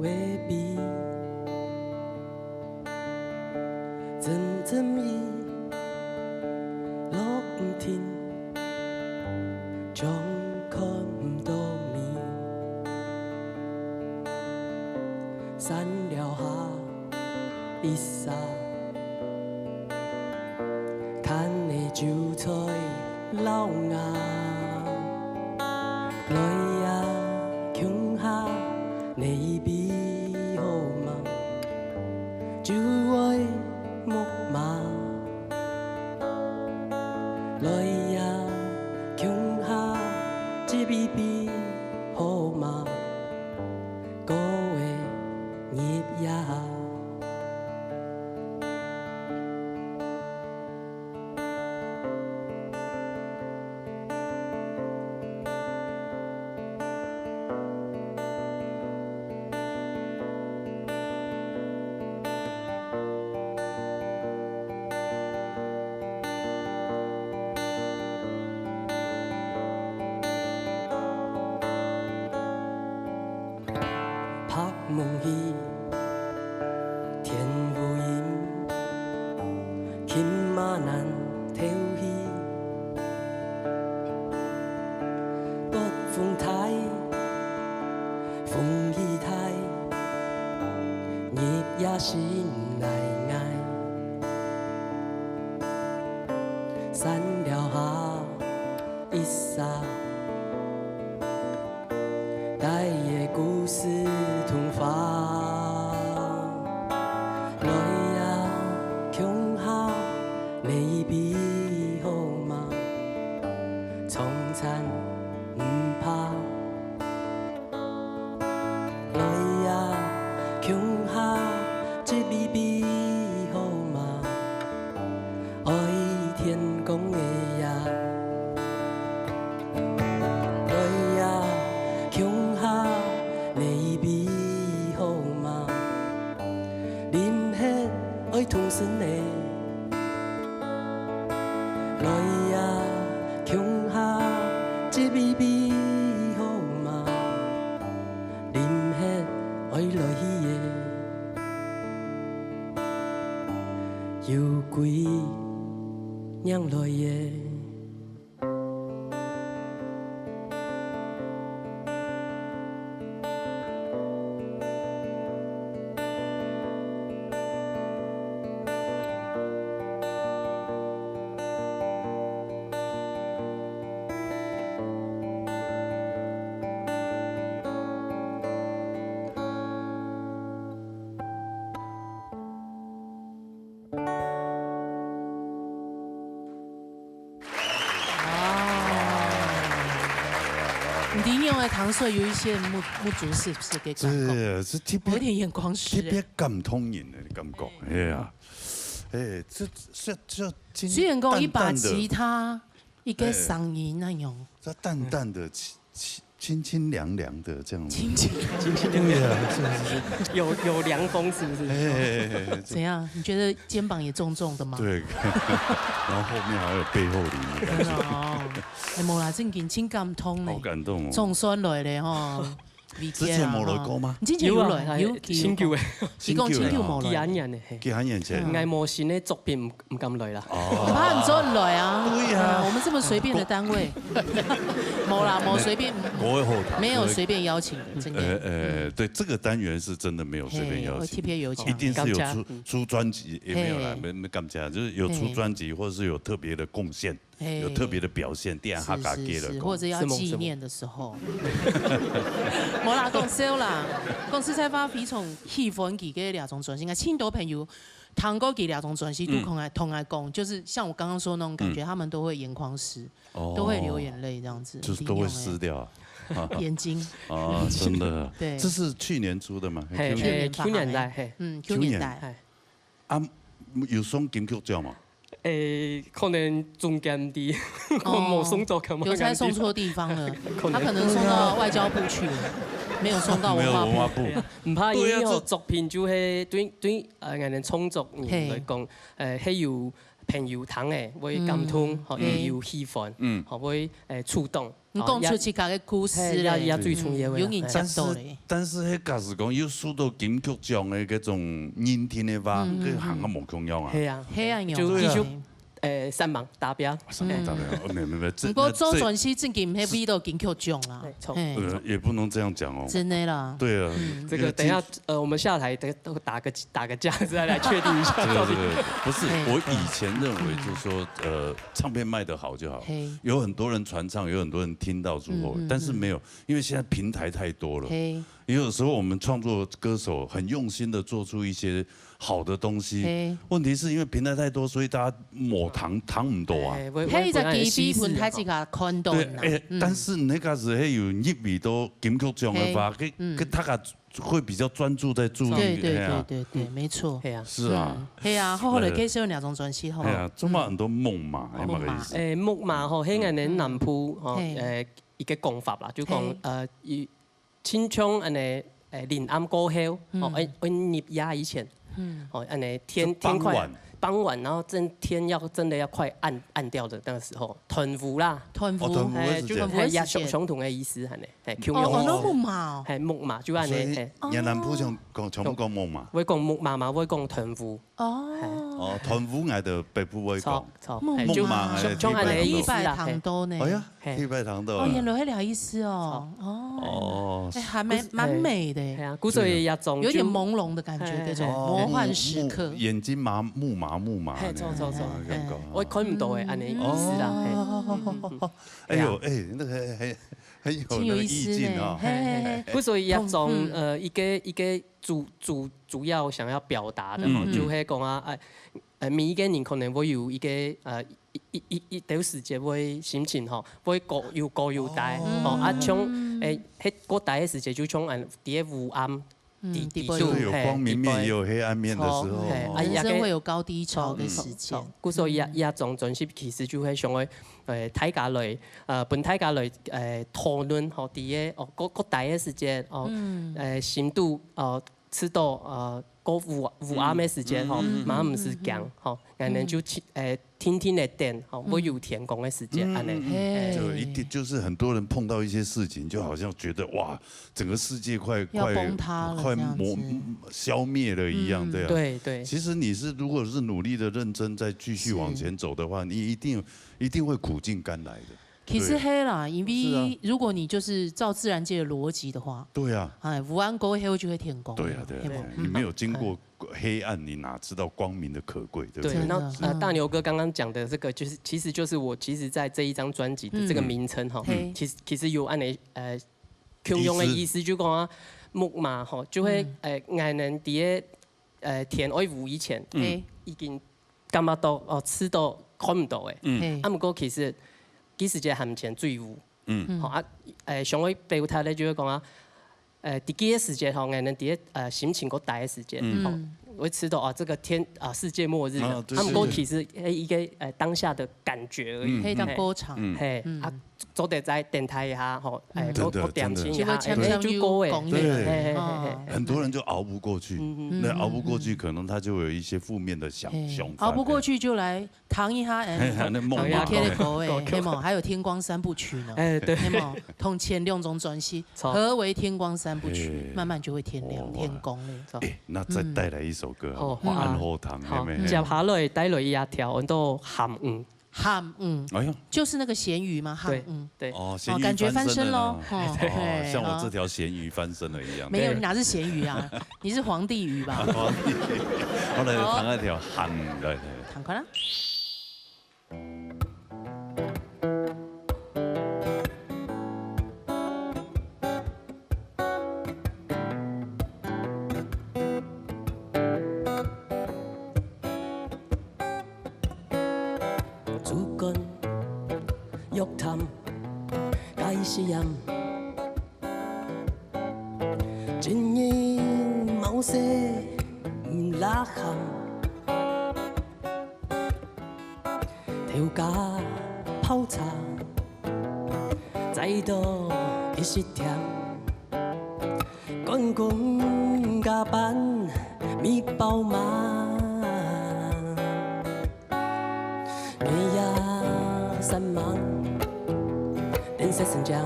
仔飛。陣陣雨，落毋停，將看毋到你。山寮下，一儕 牽个酒菜老牙，來啊，共下來一杯好嗎？酒愛木馬，來啊，共下一杯杯好嗎？ 過會日夜。 白夢戲，天烏陰，琴仔難敨去。北風大，風雨大， 入夜心內𠊎，山寮下一儕，帶个故事同花。來啊，共下來一杯好嗎？從前毋怕。 來啊，共下一杯杯好嗎？愛天光个夜。來啊，共下來一杯好嗎？啉忒愛通身个。 來啊，共下一杯杯好嗎？啉忒愛來去个，有幾年來个。李勇的糖水有一些木木竹是不是给感觉？这是特别有点眼眶湿特别感动人的感觉，哎呀，哎，这这这今虽然讲一把淡淡的吉他，一个嗓音那种，这淡淡的清清清清凉凉的这样子，亲切。对呀，是是是，有有凉风是不是？哎，怎样？你觉得肩膀也重重的吗？对，然后后面还有背后灵的感觉，真的哦，哎，无啦，正经真感动呢好，感动哦。总算来了吼。之之前无来过吗？你之前有来，啊，有新旧的，一共新旧无来，几下年的嘿。几下年前，我无新的作品毋毋敢来啦。怕你做来啊。对呀我们这么随便的单位，没啦，没随便，国外后台没有随便邀请的，真呃的。呃，对，这个单元是真的没有随便邀请，嘿，我特别有请一定是有感谢出出专辑，也没有啦，嘿没没感谢，就是有出专辑，或者是有特别的贡献，嘿有特别的表现，这样哈嘎给了是是是，或者要什么纪念的时候。没啦，讲笑啦，讲实在话，非常喜欢佢个两张专辑，应该很多朋友听过佢两张专辑，都同爱同爱讲，就是像我刚刚说那种感觉，他们都会眼眶湿，哦都会流眼泪这样子，就是都会湿掉啊。眼睛。啊，真的，对这是去年出的吗？嘿，去年发行的去年代嘿，嗯，去年去年代，哎，啊，有送金曲奖吗？诶，可能中间的，哦我无送作，可能邮差送错地方了，可能他可能送到外交部去了，没有送到文化部。没有文化部，毋怕，因对啊这为吼作品就系对对呃，俺哋创作人来讲，呃，系有朋友听诶，会感动，吼，嗯也有喜欢，嗯吼，会诶触动。你讲出自家个故事嘿，也也嘞，最重要的啦。有人接但是到嘞。但是，迄假使讲有收到金曲奖的嗰种认定的话，嗯佢行个无共样啊。系啊，黑暗有就黑暗就诶，上网达标。什么大不了？没有没有没有，这不过那这周转是正经系为到金曲奖啦对，错，嘿，呃也不能这样讲哦。真的啦。对啊，这个等一下，呃，我们下台等打个打个架，再来确定一下到底。对对对，不是，嘿我以前认为就是说，呃，唱片卖得好就好。嘿，有很多人传唱，有很多人听到之后，嗯嗯但是没有，因为现在平台太多了。嘿，也有时候我们创作歌手很用心的做出一些好的东西，嘿，问题是因为平台太多，所以大家无通通唔到啊。哎，我嘿，我在机稀释啊飞轮台自家看到对，啦。哎，嗯但是你那个时候有入围到金曲奖的话，跟嗯跟大家会比较专注在注意，对对哎呀对对对，没错。系啊，是啊，嗯，嘿啊，好好的，可以收两张专辑，好不好？哎呀，充满很多木马，哎，木马那个意思。诶，木马吼，系俺哋南部吼，嘿诶，一个讲法啦，就讲嘿呃，一亲像安尼，诶，临暗过后，嗯吼，会会入夜以前，嗯，吼，安尼天就傍天快晚傍晚，然后真天要真的要快暗暗掉的那个时候，吞乌啦，团服，哦团服哎，的时间就团服的时间哎呀，相相同的意思，安尼，嘿，共哦哦，样的意思，那木马哦，嘿，木马就安尼，所以嘿，越南普通讲全部讲木马。哦会讲木马嘛，会讲吞乌，哦，哦，吞乌爱的北部会错讲。错，木嘿，就木马哎像像安尼的意思啦，一百嘿糖豆呢？哎呀，嘿一百糖豆哦，啊。原来会聊意思哦，哦，哦哎，，还蛮蛮美的耶，嘿啊，故所以也种有点朦胧的感觉，嘿这种哦魔幻时刻木。眼睛麻木麻木麻嘿那样，错错错啊，感觉嘿会看唔到的安尼意思啦，嘿。哦，哎呦，哎，那个很很很有那个意挺有意思呢，境啊。嘿嘿嘿，故所以也种嗯呃一个一个主主主要想要表达的吼，嗯就系讲啊，哎，呃，每一个人可能会有一个呃一一一一段时间会心情吼，会高有高有低，哦吼啊，像诶，迄高低的时间就像嗯，第一个乌暗，嗯，底底部底肚就有光明面，嘿也有黑暗面的时候。嘿哦啊人生会有高低潮的时间好，。故所以也也种专辑其实就会想要，呃，大家来，呃，分大家来，呃，讨论吼，第一个哦，高高低的时间哦，嗯呃，深度哦，知道呃，高乌乌暗的时间吼，嗯嘛毋是讲吼，然后就去，呃，天天的点吼，会有天光的时间，安尼。嘿就一定就是很多人碰到一些事情，就好像觉得哇，整个世界快要快崩塌了快磨这样子消灭了一样，嗯对啊。对对，其实你是如果是努力的认真再继续往前走的话，你一定一定会苦尽甘来的。其实黑啦，因是啊为如果你就是照自然界的逻辑的话，对啊，哎，乌暗过后就会天光。对啊，对啊，嘿不对啊你没有经过黑暗，你哪知道光明的可贵，对不对，对？那真的呃，大牛哥刚刚讲的这个，就是其实就是我其实在这一张专辑的这个名称哈，嗯嘿其实其实有安尼呃，共样的意思，就讲啊，木马吼，就会呃，俺能在呃天爱乌以前，嘿，已经感觉到哦，知道看唔到诶。嘿啊，，毋过其实其实这含前最乌，嗯。吼啊，誒，上會表達咧，就係講啊，誒，在這個時節吼，𠊎等在這，呃，心情較低个時節，嗯。吼，嗯。會知道啊，這個天，啊，世界末日了。啊，對，他們過去是，對，對。誒，一個，呃，當下的感覺而已。嗯。可以當歌唱。嗯。嘿，嗯。啊，做得再等待一下，吼，誒，嗯。多，真的，多點心一下，真的。就會常常有講的。誒，就夠誒。對。嘿，嘿，嘿，嘿。哦。很多人就熬不過去，嗯，嗯。那熬不過去，嗯，嗯。可能他就有一些負面的想，嘿，想法。熬不過去就來 聽一下，哎，嘿，嘿，那夢嘛。你聽得過哎，嘿無？還有天光三部曲呢，哎，對。嘿無？同前兩張專輯，著。合為天光三部曲，嘿。慢慢就會天亮，哦，天光了。著。哎，那再帶來一首歌好不好？嗯。好。暗號糖，好，妹妹。接下來帶來一條，安到鹹魚。鹹魚。哎喲。就是那個鹹魚嗎？鹹魚。對，對。哦，鹹魚哦，感覺翻身囉。翻身了呢。哦，嘿，像我這條鹹魚翻身了一樣。沒有，你哪是鹹魚啊？你是皇帝魚吧？皇帝魚。好，來，好。彈一條鹹魚，來，來。 彈看啊。竹竿、玉炭、該是鹽。 一日懋死毋罅鹹，頭家泡茶，再多一息甜。趕工加班，米飽嘛。 日夜煞猛，等煞生將，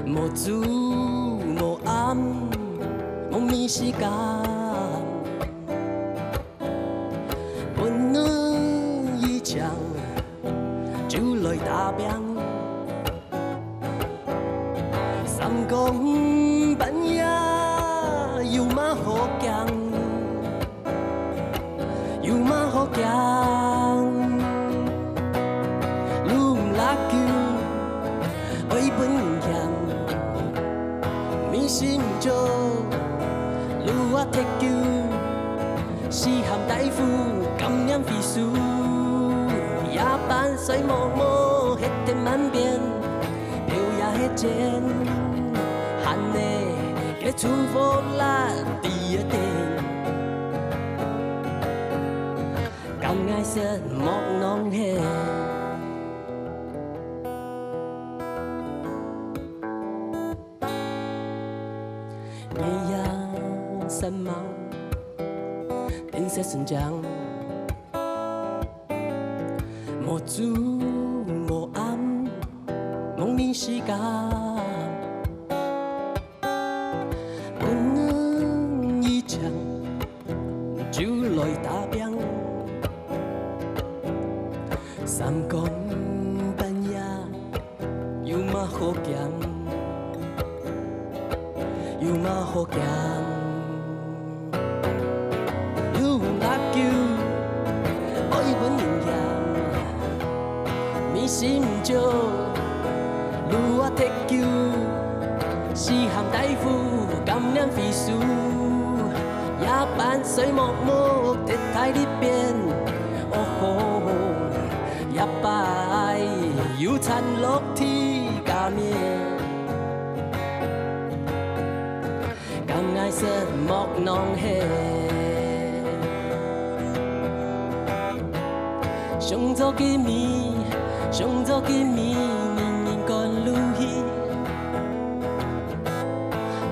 無晝無暗，無眠時間。本來已強，就來打拚。 三更半夜有麼好驚？有麼好驚？路毋罅久，愛分人嫌。眠時毋著，路啊忒久。 時喊大夫，感染肺痠。夜半睡目目，血滴滿邊，表也血濺，汗呢，結出火辣地个頂。敢愛食莫浪費。 日夜煞猛，等煞生將，無晝無暗，無眠時間。本來已強， 就來打拚。三更半夜有麼好驚？有麼好驚？路罅久，愛分人嫌。眠時毋著，路啊忒久。 時喊大夫，感染肺痠。夜半睡目目，忒大力變。哦吼，夜半有慘落地下面。敢愛食莫浪費。 想做个味，想做个味，人人趕路去。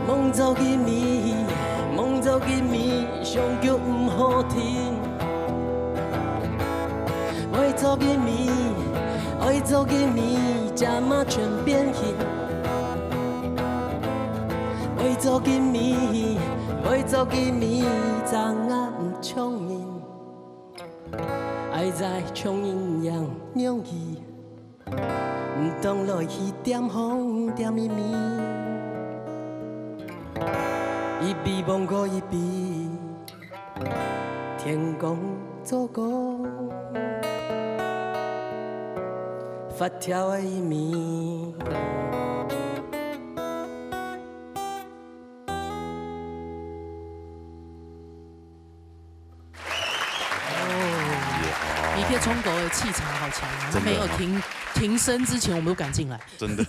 夢做个味，夢做个味，想叫毋好聽。愛做个味，愛做个味，這馬全變形。愛做个味，愛做个味，正啊毋像人。 愛在像人樣樣去，毋通來去恬風恬咪咪，一比望過一比，天公做工，發條个一面。冲狗的气场好强啊！他没有停停声之前，我们都赶进来。真的。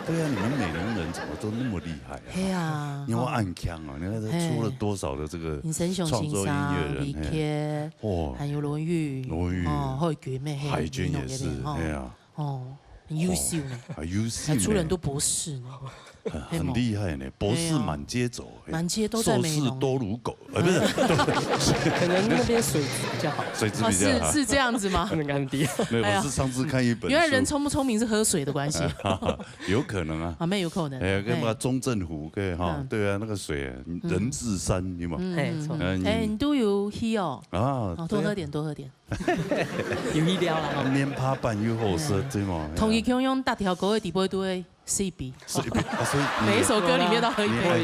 对啊，你们美浓人怎么都那么厉害啊？哎呀，你看我暗腔啊，你看他出了多少的这个林森雄创作音先生、乐人，李嘿，杰，哦，还有罗玉，罗玉哦，还有菊妹，嘿海军也是，美浓那边哦哎呀，哦，很优秀呢，还优秀呢，还出了很多博士呢，很很厉害呢，博士满街走，哎满街都在美浓硕士多如狗，呃，不是，可能那边水质比较好，水质哦，比较好。是是这样子吗？不能干爹。没有，哎呀我是上次看一本书，原来人聪不聪明是喝水的关系。有可能啊。哎，有可能。哎，跟哎嘛中正湖，对哈嗯，对啊，那个水啊，人字山，有吗？嗯哎错嗯嗯哎，你都有去哦。啊，哦，多喝对啊，点，多喝点。有一聊了哈。面趴板又好吃，对吗？同一共用大条狗的底部都会 C B，所以啊，所以你每一首歌里面都喝一你杯。我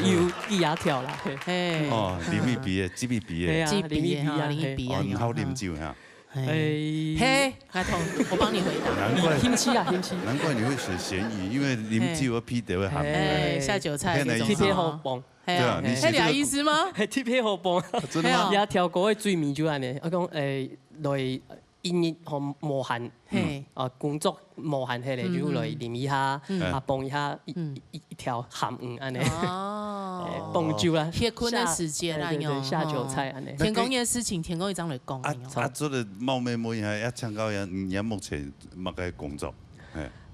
有一牙条啦，嘿。哎，哦，啉一杯，接一杯，对啊，这杯哈，啉一杯啊，啉一杯啊，哦，你好哈啉酒哈。哎嘿。嘿，阿童，我帮你回答。难怪天气啊，天气。难怪你会写咸鱼，因为啉酒啊，皮得会鹹。哎，下酒菜这种特別好哦。放，哎对啊，你写这个那你的意思吗？嘿，特別好放。真的吗？哎呀牙條嗰個最尾就安尼，我講誒，來一日吼無閒，嘿，啊工作無閒，迄個就來啉一下，嗯啊傍一下一嗯一一條鹹魚安尼，哦，傍酒啦，歇睏的時間啦下對對對喲下酒菜安尼。天公夜事情，天公一張來講啊的喲。啊，做得冒昧問一下，要請教一下，你目前麼个工作？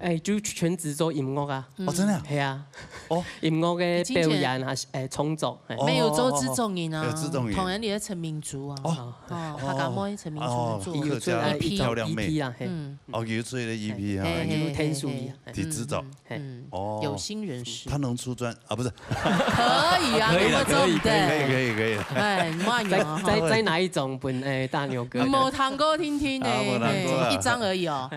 哎，誒，就全職做音樂啊，哦，真的啊？係啊，哦，音樂个你之前表演啊，誒創作，嘿哦沒有做製作人啊，有製作人同人哋的陳明珠啊，哦哦，客家妹陳明珠哦做客家有出來一條漂亮妹 EP 啊，嘿，嗯，哦，有出一個EP 哈，嘿嘿嘿有天數啊，嘿挺製作。嘿嗯，哦有心人士他，能出專啊？不是，可以啊，可以啦那麼重可以可以的，可以可以。哎，慢再點啊，再再拿一種分誒大牛哥的，沒聽過聽聽呢，啊沒聽過啊嘿一張而已哦，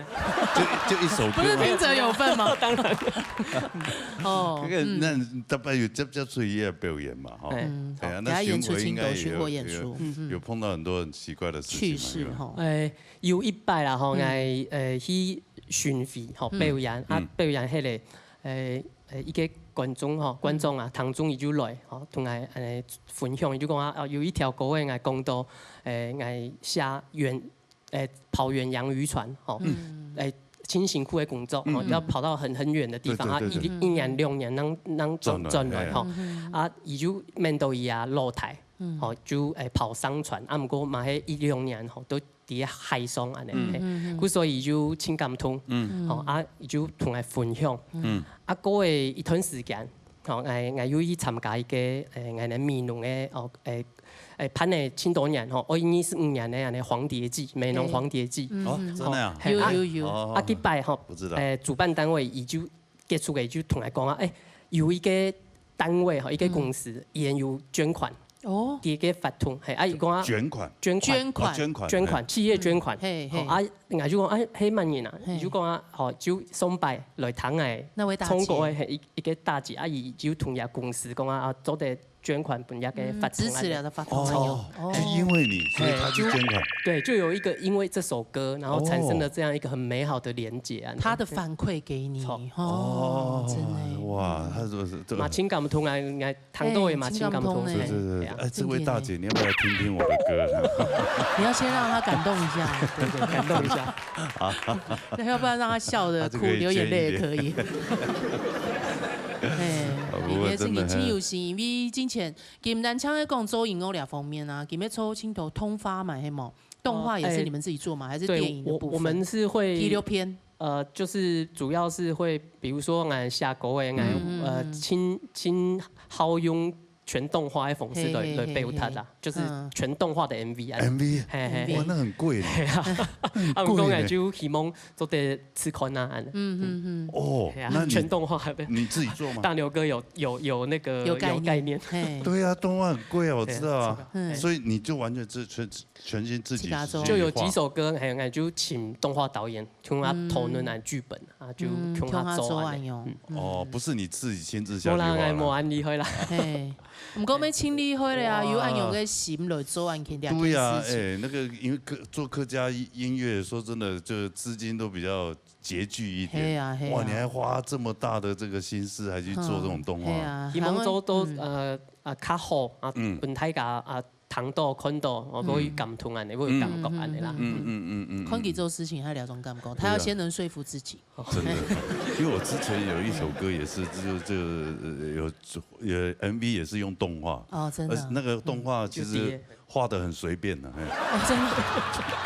就就一首歌嘛。不是聽者有份嗎？當然，哦這，個嗯那大概有接接觸一些表演嘛，哈。哎嗯，哎呀，等下演出那巡迴應該也有請到巡迴演出，有嗯有碰到很多很奇怪的事情嘛，趣事哈，誒有一擺啦吼，嗯𠊎誒去巡迴吼嗯表演啊嗯，表演迄個誒誒一個觀眾吼，觀眾啊，聽眾佢就來吼，同𠊎誒分享，佢就講啊，哦有一條歌誒，𠊎講到誒𠊎下遠 誒跑遠洋漁船吼，嗯誒盡辛苦的工作吼，嗯要跑到很很遠的地方啊，對對對一一年兩年能能轉轉來轉來吼，嗯啊佢就面對佢啊老弟，嗯吼就誒跑商船，啊毋過嘛係一兩年吼都佇海上安尼，嗯嘿嗯故所以就盡感動，嗯吼啊佢就同𠊎分享，嗯啊過了一段時間，吼，𠊎𠊎又去參加一個誒𠊎个美濃个哦誒誒辦了盡多年吼，二二十五年个安尼黃蝶祭，美濃黃蝶祭，嗯哦，真的啊，嘿啊有有有，哦啊，佢擺吼，不知道誒主辦單位佢就結束了，就同𠊎講啊，誒有一個單位吼，一個公司，佢有捐款，哦，佢个活動，嘿，啊佢講啊，捐款捐款捐款哦捐款捐款，企業捐款，嘿嘿吼啊，𠊎就講，誒，係麼人啊？嘿佢就講啊，吼，就上擺來聽𠊎那位大姐唱歌个，嘿，一一個大姐，啊佢就同佢公司講啊，啊做得捐款分佢个嗯活動啊支持了的發動哦，哦就因為你，所以他去捐款。對，就有一個因為這首歌，然後產生了這樣一個很美好的連結啊。他的反饋給你，錯哦，真的。哇，他是不是這嘛，盡感動啊，應該聽到也嘛，哎盡感動。盡感動哎對對對，啊哎，這位大姐，你要不要來聽聽我的歌？你要先讓他感動一下，對對，感動一下。那要不然讓他笑得哭他就可以流眼淚也可以。哎，啊不過你也是真的年輕有心，因為之前佢毋單淨係講做音樂這方面啊，佢也做盡多動畫嘛，係無？動畫也是你們自己做嗎？還是電對，影的部分？我我們是會紀錄片，呃，就是主要是會，比如說，𠊎寫歌个，𠊎嗯呃，盡盡好用全動畫的方式來嘿嘿來表達啦，就是全動畫的MV啊。 MV，嘿嘿。哇，那很貴呢。啊，毋過𠊎就希望做得試看啊，安尼。嗯嗯嗯，哦嘿啊，那你全動畫的。你自己做嗎？大牛哥有有有那個有概念，概念。嘿，對啊，動畫很貴啊，我知道啊。嗯所以你就完全自全全心自己自家做去就有畫幾首歌，還有𠊎就請動畫導演，同佢討論啊劇本啊，就嗯，同佢做啊。用。哦，不是你自己親自下去無啦，畫啦。𠊎無恁厲害啦。嘿，毋過要盡厲害了啊，哇有恁樣个心來做恁件這對啊，件事情。哎，那個因為客做客家音樂，說真的，就資金都比較拮據一點。嘿啊嘿啊哇，你還花這麼大的這個心思，還去做這種動畫。嘿啊，希望做到嗯呃啊較好啊，嗯分大家啊聽到、看到，哦，會有感動恁樣，會有感覺恁樣啦。嗯嗯嗯嗯，看佢做事情還有兩種感覺，他要先能說服自己。真的，因為我之前有一首歌也是，就就呃有也 M V 也是用動畫，哦，真的而且那個動畫其實有疊畫的很隨便的，哎，哦，真的，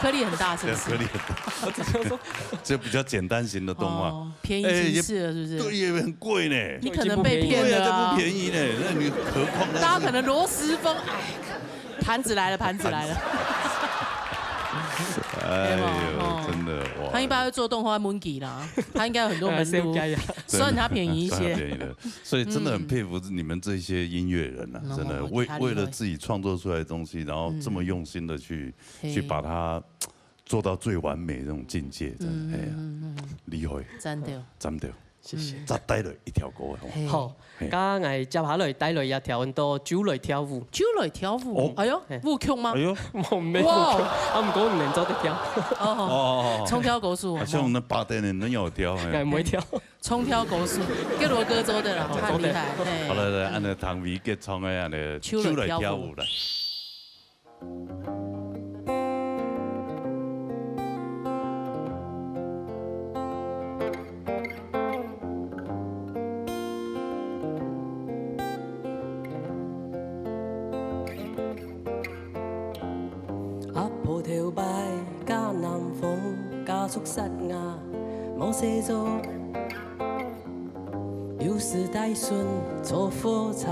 顆粒很大，是不是？顆粒很大，我只想說，就比較簡單型的動畫。哦，便宜哎也形式了，是不是？对，也很贵呢。你可能被骗对啊，了啊这不便宜呢。那你何况那是大家可能螺蛳粉，哎，盘子來了，盤子來了。哎有沒有哦呦，真的哇！他一般會做動畫問題啦，他應該有很多門路還是要加一下，算他便宜一些。算便宜的，所以真的很佩服你们这些音乐人啊，嗯真的为哦厲害为了自己创作出来的东西，然后这么用心的去嘿去把它做到最完美这种境界，真的，哎呀，厉害，真的，真的，謝謝。再帶來一條歌哦。嘿好，嘿剛剛𠊎接下來帶來一條，叫做《酒來跳舞》。酒來跳舞哦，哎呦哎，舞曲嗎？哎呦，我沒有，哇啊，毋過你能做得跳，哦，哦，唱跳歌手，好像我們八代的人有跳，哎，𠊎毋會跳。唱跳歌手，給羅哥做得了，他很厲害。嘿好了，來，按照唐維傑唱的按呢，酒來跳舞酒來跳舞來。 阿婆頭擺嫁南方，家族殺伐無細做。有時帶孫坐火車，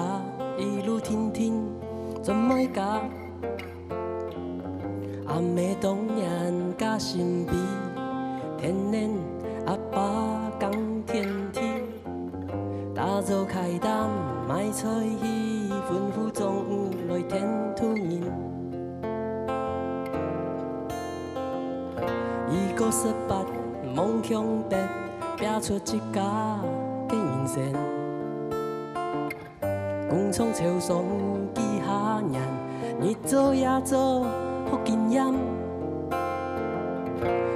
一路停停轉妹家。阿姆當年嫁新埤，天然阿爸耕田地。 打早開擔買菜去，吩咐莊務來𢯭土人。一個十八夢想得，拼出自家个人生。工廠超商幾下年，日做夜做學經驗。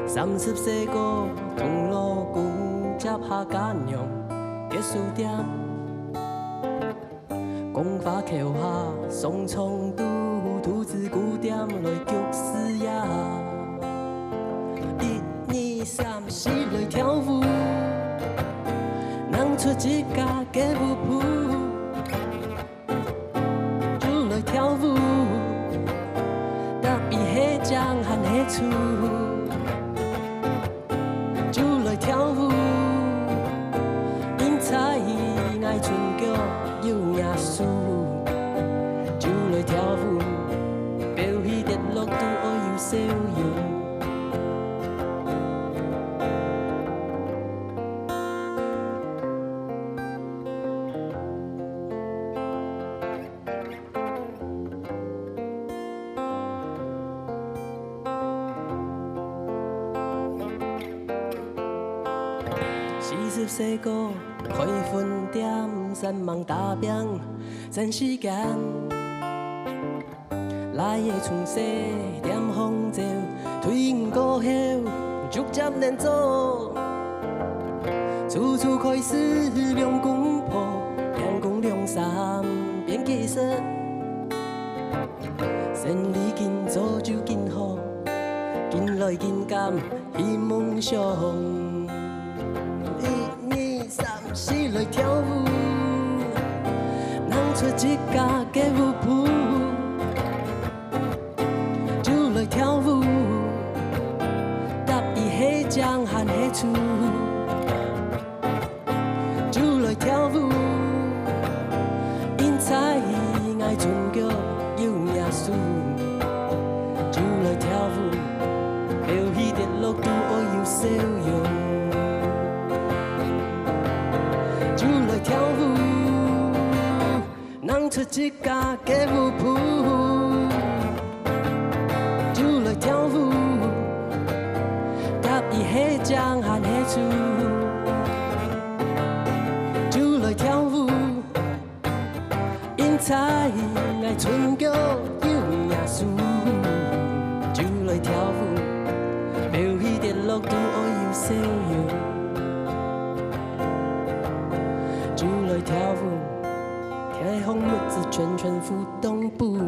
三十歲過，同老公接下家娘个書店。光華橋下上床都投資古店來逐事業。一二三四來跳舞，弄出自家个舞步。 就來跳舞，搭伊係靚還係醜。就來跳舞，因在𠊎春腳有耶穌。就來跳舞，飆起跌落都愛有笑容。 四十歲過開分店，煞猛打拚，省時間。 倈仔從細點芳酒，退伍過後逐漸能做。初初開始兩公婆，兩工兩三變計算。生理緊做就緊好，緊來緊減，去夢想。一二三四來跳舞，弄出自家个舞步。 就來跳舞，搭伊係靚還係醜。就來跳舞，因在𠊎春腳有耶穌。就來跳舞，飆起跌落都愛有笑容。就來跳舞， 弄出自家个舞步。就來跳舞，搭伊係靚還係醜。就來跳舞，因在𠊎春腳有耶穌。就來跳舞，飆起跌落都愛有笑容。就來跳舞， 天空木子圈圈浮動步。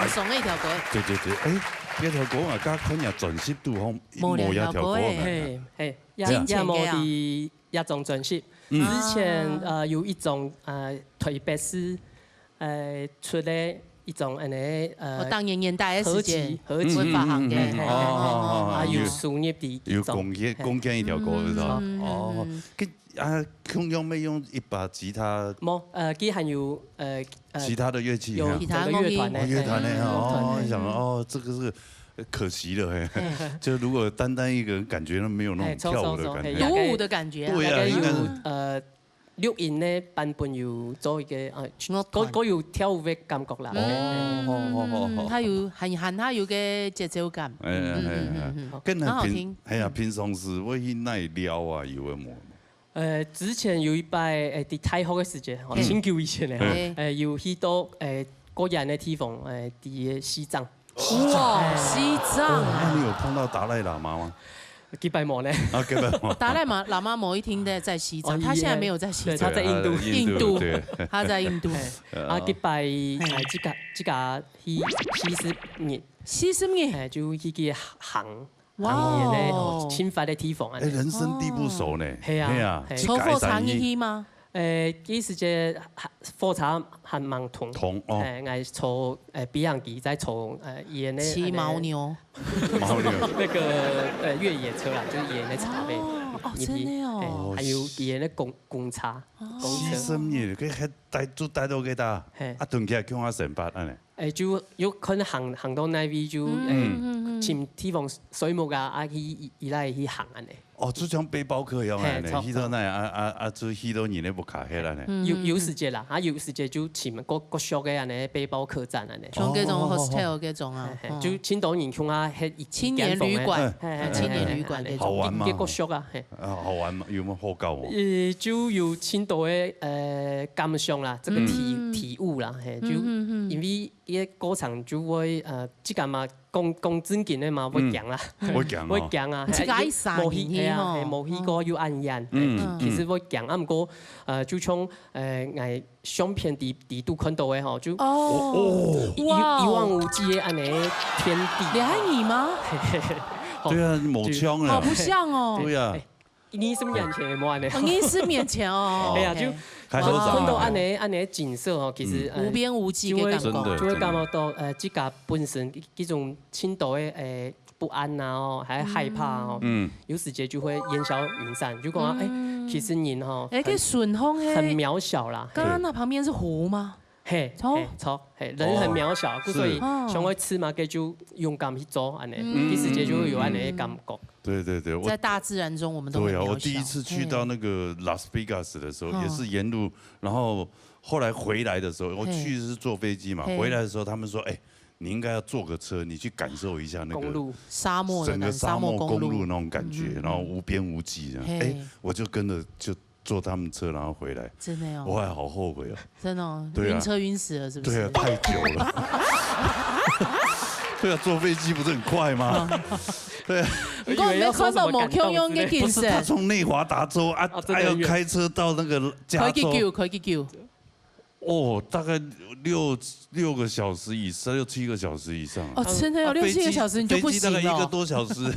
上个一條歌。對對對，哎，這條歌啊，佮看下專輯都好，無兩條歌个。嘿，嘿，也，也無在這張專輯。之前，呃，有一張，呃，特別係，呃，出了一張恁呢，呃，當年年代个時間，合輯，合輯發行个，嗯，嗯，嗯，嗯，哦，哦，哦，哦，啊，有收入在其中。有貢獻，貢獻一條歌，是吧？嗯，哦，嗯，嗯。 啊，共樣愛用一把吉他。無，呃，佢還有，呃，呃，其他的樂器，有，哈。其他樂團个，哦，樂團个，嘿，哦，樂團个。我想說，哦，這個是可惜了，嘿。嘿。就如果單單一個人，感覺都沒有那種跳舞的感覺。嘿，錯，錯，錯，嘿，獨舞的感覺啊。對啊，大概有，應該是。呃，錄音个版本有做一個，呃，樂團。較，較有跳舞个感覺啦。哦，哦，哦，哦，哦。嗯，它有，還，還它有個節奏感。哎，哎，哎，哎。嗯，嗯，嗯，嗯。跟那平，很好聽。哎呀，平常時會去哪裡尞啊？有無？ 呃，之前有一擺，呃，在大學个時節，吼，嘿。真久以前个，吼，嘿。呃，有去到，呃，過遠个地方，呃，在西藏。哇，西藏啊。哦，那你有碰到達賴喇嘛嗎？這擺無呢。啊，這擺無。達賴嘛，喇嘛某一天在，在西藏，哦，他現在沒有在西藏。對，他在印度。對，印度，印度，對。他在印度。嘿，啊，這擺，嘿。呃，自家，自家去四十日。四十日？哎，就去，去行。 哇哦。佢个，哦，清華个地方啊。哎，人生地不熟呢。哦。係啊，係啊，係。坐火車入去嗎？誒，其實這火車還蠻通。通，哦。誒，𠊎坐，誒，飛行機，再坐，誒，佢个，騎犛牛。犛牛。那個，呃，越野車啦，就是佢个車位。哦，哦，入去。真的哦。誒，還有佢个公，公車，哦。公車。四十日，佢還待，就待到幾大？嘿。啊，轉去還共下生活恁呢。 誒，就有可能行，行到哪位就，嗯。誒，嗯，嗯，嗯。尋地方睡目啊，啊，去，去哪去行恁呢。哦，就像背包客一樣恁呢，嘿，差不多。去到哪啊，啊，啊，就去到人个屋下歇恁呢。嗯，有，嗯，嗯。有時節啦，啊，有時節就尋各，各宿个恁呢，背包客棧恁呢。像該種哦，哦，哦，哦。Hostel該種啊，嘿，嘿，哦。就盡多人共下歇一，青年旅館，一間房个。嘿，嘿，啊，青年旅館該種。嘿，嘿，嘿，嘿。好玩嗎？一，一個宿啊，嘿。啊，好玩嗎？有沒有好搞哦？呃，就有盡多个，呃，感想啦，這個體，嗯。體悟啦，嘿，就嗯，嗯，嗯。因為 佢个過程就會，呃，自家嘛，講，講正經个嘛，會驚啦。嗯。會驚哦。會驚啊，自家一儕人去吼。嘿，無去，係啊，嘿，無去過又恁遠，嗯，嘿，其實會驚。啊，毋過，呃，就像，呃，𠊎相片底，底肚看到个吼，就哦，哦。一，哇哦。一望無際个恁呢天地。你還你嗎？嘿，嘿，嘿。對啊，你無像啊。好不像哦。對啊。哎， 二十年前个無恁呢。哦，二十年前哦。哎呀，就開始長啊。看到恁呢，恁呢景色吼，其實，嗯。呃，無邊無際个感覺。就會，真的，就會感覺到，呃，自家本身這，這種深度个，呃，不安啊，吼，還害怕哦。嗯。有時節就會煙消雲散，就講啊，哎，嗯。其實人吼，哎，該順風嘿，很，很渺小啦。剛剛那旁邊是湖嗎？ 嘿，哦。嘿，著，嘿，人很渺小，哦。所以想愛試麼个就勇敢去做，恁呢，嗯。一時節就會有恁呢个感覺。對，對，對，我，在大自然中，我們都很渺小。對啊，我第一次去到那個Las Vegas的時候，嘿。也是沿路，然後後來回來的時候，我去是坐飛機嘛，嘿。回來的時候他們說，哎，你應該要坐個車，你去感受一下那個公路。沙漠的感，整個沙漠公路那種感覺，沙漠公路。嗯，嗯。然後無邊無際這樣。嘿。哎，我就跟著就 坐他們車然後回來。真的哦。我還好後悔哦。真的哦，對啊。暈車暈死了是不是？對啊，太久了。對啊，坐飛機不是很快嗎？嗯。對啊。你講你看到無共樣个景色。不是，他從內華達州啊，哦，真的很遠。還要開車到那個加州。開幾久？開幾久？哦，大概六，六個小時以上，六七個小時以上啊。哦，真的哦，啊，六七個小時你就不行了。飛機，飛機大概一個多小時。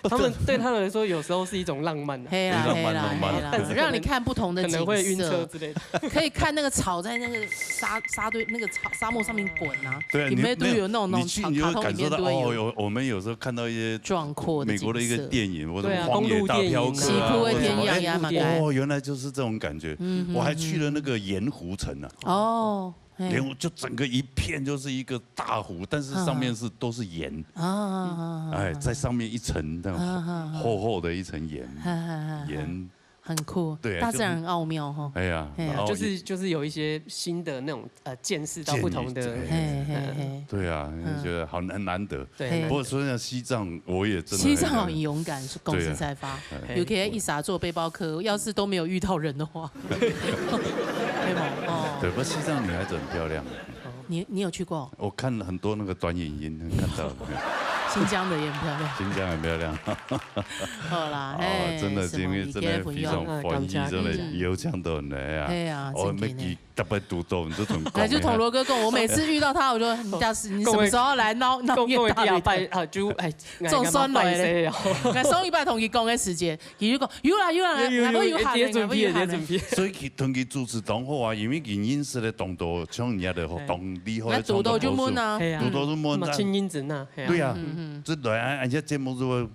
他們，對他們來說，有時候是一種浪漫啊。嘿啦，浪漫，嘿啦，浪漫。嘿啦，讓你看不同的景色。可能會暈車之類的。可以看那個草在那個沙，沙堆，那個草，沙漠上面滾啊。對啊，你沒有，裡面都有那種，那種你去，你就會感受到，卡通裡面都有。哦，有，我們有時候看到一些壯闊的景色。美國的一個電影，或者對啊，荒野大鏢客啊，公路電影啊。起伏的天涯，或者什麼，哎，呀，蠻愛。哦，原來就是這種感覺。嗯哼。我還去了那個鹽湖城啊。哦。 嘿。連就整個一片就是一個大湖，但是上面是，嗯。都是鹽。啊，啊，啊，啊，啊。哎，在上面一層那種厚，啊，啊，啊。厚厚的一層鹽，啊，啊，啊，啊。鹽。很酷，對，大自然很奧妙吼。就是，哎呀，嘿啊。然後就是，就是有一些新的那種，呃，見識到不同的，見識，嘿，嘿，嘿。對啊，嗯。就覺得好難，難得。對，嘿。難得。不過說到西藏，我也真的很，西藏很勇敢，是公司才發。對啊。哎。尤其一儕做背包客，要是都沒有遇到人的話， 對嗎？哦。對，不過西藏女孩子很漂亮。你，你有去過？我看了很多那個短影音，看到了。新疆的也很漂亮。新疆很漂亮。好啦，哦，嘿，真的，什麼因為真的非常歡喜，你今天的朋友。真的邀請到你啊。嗯。嘿啊，哦，真的呢。每期特別堵到，你就同講。哎，就同羅哥講，我每次遇到他，我就，你到時，你什麼時候來鬧，鬧熱大禮堂？講，講，講，拜，啊，就，哎，總算來了。哎，上禮拜同佢講个時間，佢就講，有啦，有啦，有，有，有，𠊎有閒，𠊎有閒。所以佢同佢主持當好啊，因為佢認識个當多，像人家的當厲害的創作歌手。哎，堵到就問啊。嘿啊。堵到就問啊。嘛，親認真啊，嘿啊。對啊，嗯，嗯。這來啊，人家節目就會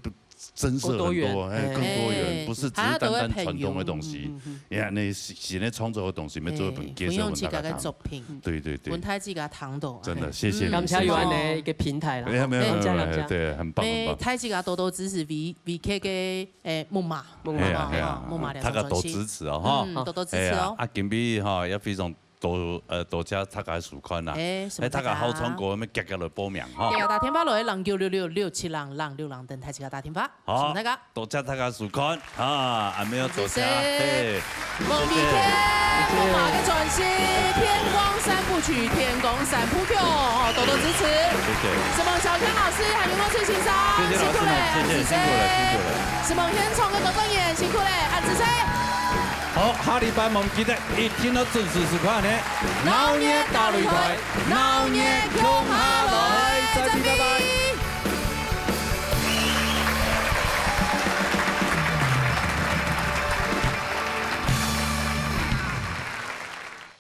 增色很多，多元，哎，哎。更多元，哎，不是只是單單傳統的東西。好像都會朋友。嗯，嗯，嗯。你看，你新的創作的東西，要做分介紹，哎，分享自家的分大家聽。作品，對，對，對。分大自家聽到，真的，哎。謝謝你，嗯，感謝有恁樣的一個平台啦。謝謝。沒有，沒有，沒有，感謝，感謝。對，很棒，很棒。哎，大自家多多支持V，VK个，哎，木馬，木馬，哎呀，哎呀，木馬，木馬，大家多支持哦，哈。嗯，多多支持哦。哎呀，啊，今晡日哈，也非常 多，呃，多謝大家收看啦。哎，什麼大家？哎，大家好唱歌，愛遽遽來報名哈。對啊，打電話來，零九六六六七零零六零，等待大家打電話。好，什麼大家？多謝大家收看啊，還沒有多謝，謝謝。嘿，王必天，謝謝。木馬个傳奇，天光三部曲，天光三部曲，哦，多多支持。謝謝。什麼小天老師，還有莫翠先生，謝謝老師們，辛苦了，謝謝，辛苦了，辛苦了。什麼獻唱个工作人員，辛苦了，恁仔細。 好，下禮拜毋記得一定要準時收看呢。鬧熱大擂台，鬧熱共下來，再